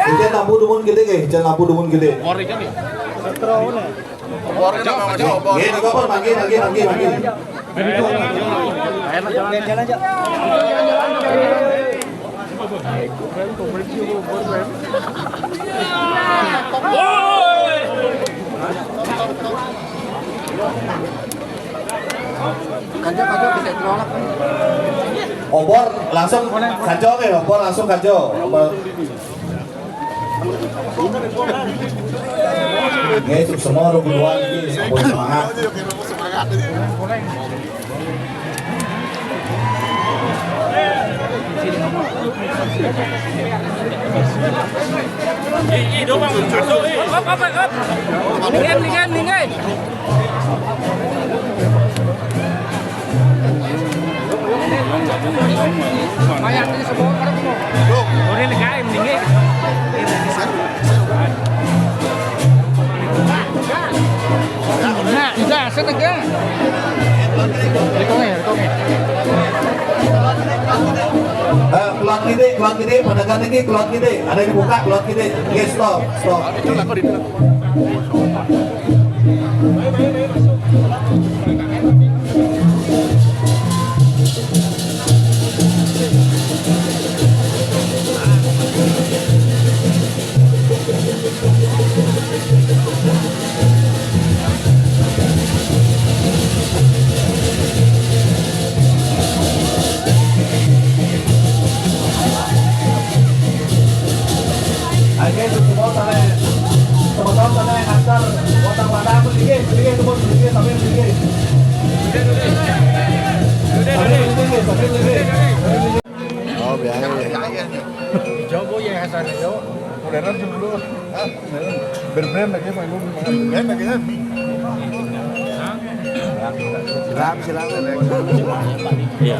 Ijen lampu dumun gedé, nggih, ijen lampu dumun gedé. Nggih, nggih, mangga, mangga, mangga, mangga. Obor langsung kajo, nggih, obor langsung kajo. Obor. Nggih, semua duluan iki, sampun semangat. Minggir, minggir, minggir. Ora legae mendinge. Nah, udah, seneng ya. Rekonge, rekonge. Eh, keluar gede, keluar gede, pada kali ini keluar gede. Ada yang buka, keluar gede. Oke, stop, stop. Oke, semua sampai, semua sampai antar kota-kota, sedikit, sedikit, semua sedikit, sampai sedikit. Sampai sedikit, sampai sedikit. Oh, biasa ya. Jogo ya, Hasan, yo. Modern dulu. Hah? Modern. Brand-brand lagi, Pak, lu. Brand lagi, kan? Silakan, silakan. Iya.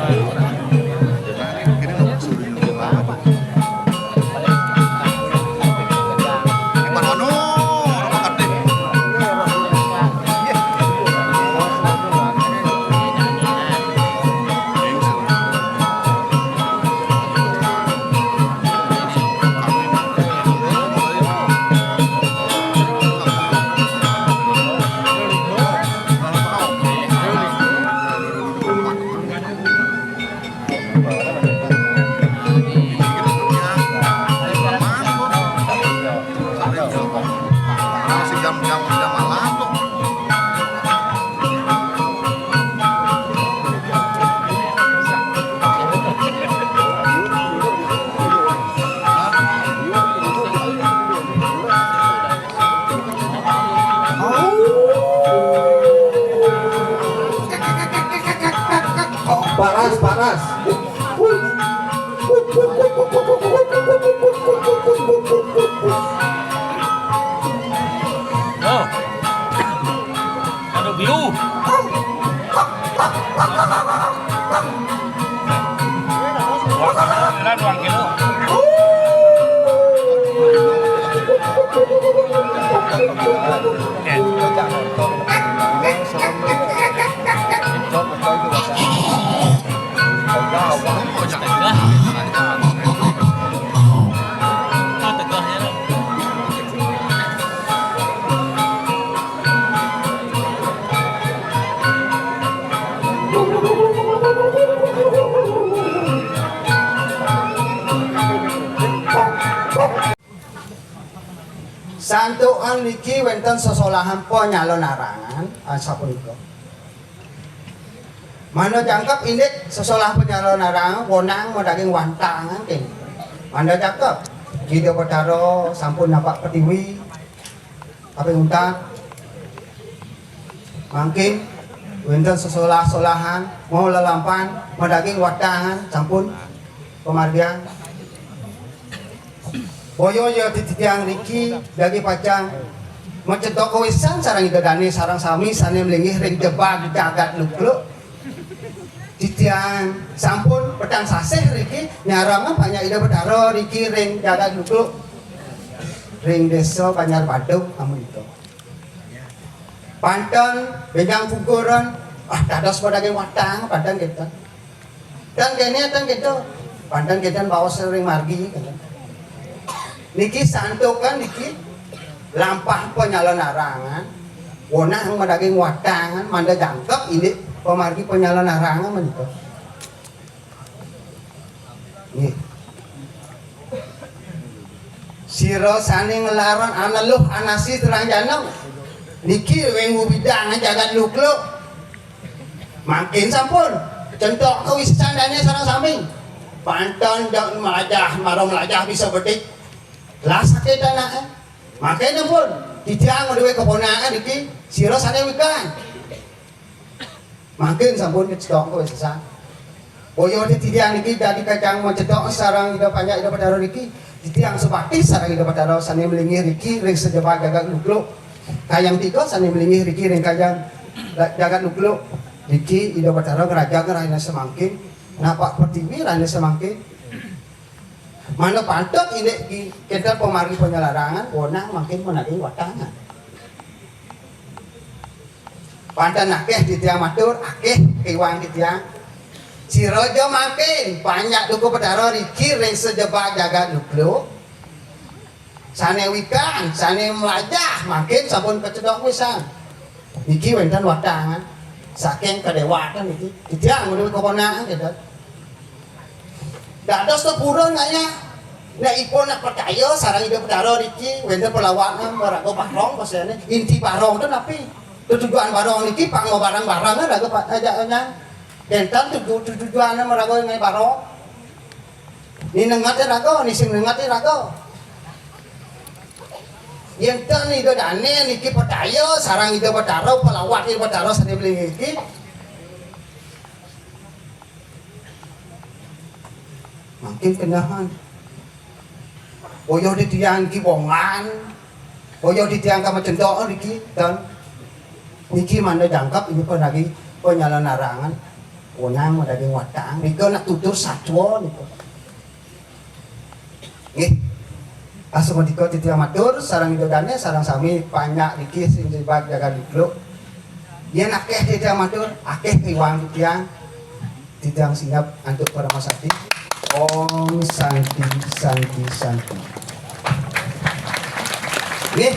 Paras, paras. Oh. Aduh, biu. Dua kilo, dua kilo. Santukan niki wénten sesolahan panyalonarangan, ah, sapunika. Manda jangkep indik sesolahan panyalonarangan, wonang madaging wantangan kene. Manda jangkep, Ida Betara sampun nampak pertiwi, tapi untat. Mangkin wénten sesolah-solahan, mau lelampahan, madaging wantangan, sampun pamargiang. Boya ya titiang riki dadi pacang macetok kawisan sareng Ida Dane sareng sami sane mlinggih ring jebag jagat lukluk. Titiang sampun petang sasih riki nyarengin Banjar Ida Betara riki ring jagat lukluk. Ring Desa Banjar Badung amun ito. Panten benjang puguran, ah, dados padaging watang, panten kita. Dan kene, dan kita, panten kita bawa sering margi, gitu. Niki santukan niki lampah panyalonarangan, wonang madaging watangan, mangda jangkep indik pamargi panyalonarangan menika. Nggih. Sira sane nglaran aneluh anasi terang janeng. Niki weng widang jagat lukluk. Mangkin sampun. Centok kawisesan dane sareng sami. Pantun jak melajah, mara melajah bisa bedik. Lah sakit anake. Mangkin pun. Titiang duwe keponakan niki. Sira sane wikan. Mangkin sampun kecethok kowe sesat. Boya titiang niki dadi kacang macethok sareng Ida Panjak Ida Batara niki. Titiang sebakti sareng Ida Batara sane mlinggih niki ring sajebag jagat lukluk. Kayang tiga sane mlinggih niki ring kayang la- jagat lukluk. Niki Ida Batara ngrajang rahina semangkin. Napak pertiwi rahina semangkin. Mana patut indik ki kita pamargi panyalarangan, wonang mangkin menagih watangan. Panten akeh titiang matur, akeh iwang titiang. Sira ja mangkin panjak duku Betara riki ring sajebag jagat lukluk. Sane wikan, sane melajah, mangkin sampun kecedok pisan. Niki wenten watangan saking kadewatan niki. Titiang menawi keponakan kita. Dados to purun kaya nek ipun nak percaya sareng Ida Betara niki wenten pelawanan maraga barong pasene. Inti barong to napi? Tujuan barong niki pang barang-barang raga pa- aja nya. Enten tuju- tujuan maraga ngai barong. Ni nengati raga, ni sing nengati raga. Yen ten Ida Dane niki percaya sareng Ida Betara pelawat Ida Betara sane beli niki. Mangkin kenahan. Boya di tiang ki bongan. Boya di tiang kama cendok niki dan niki manda jangkep ini pun lagi penyala narangan. Wonang daging watang. Nika nak tutur satwa nika. Nggih. Asmodika titiang matur sareng Ida Dane sareng sami panjak niki sing jebag jagat lukluk. Yen akeh titiang matur, akeh iwang titiang. Titiang singgap antuk parama santi. Om Santi Santi Santi. Nggih.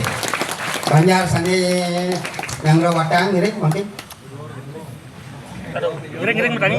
Banjar sane yang rawatan ngiring mangkin. Aduh, ngiring-ngiring bertani.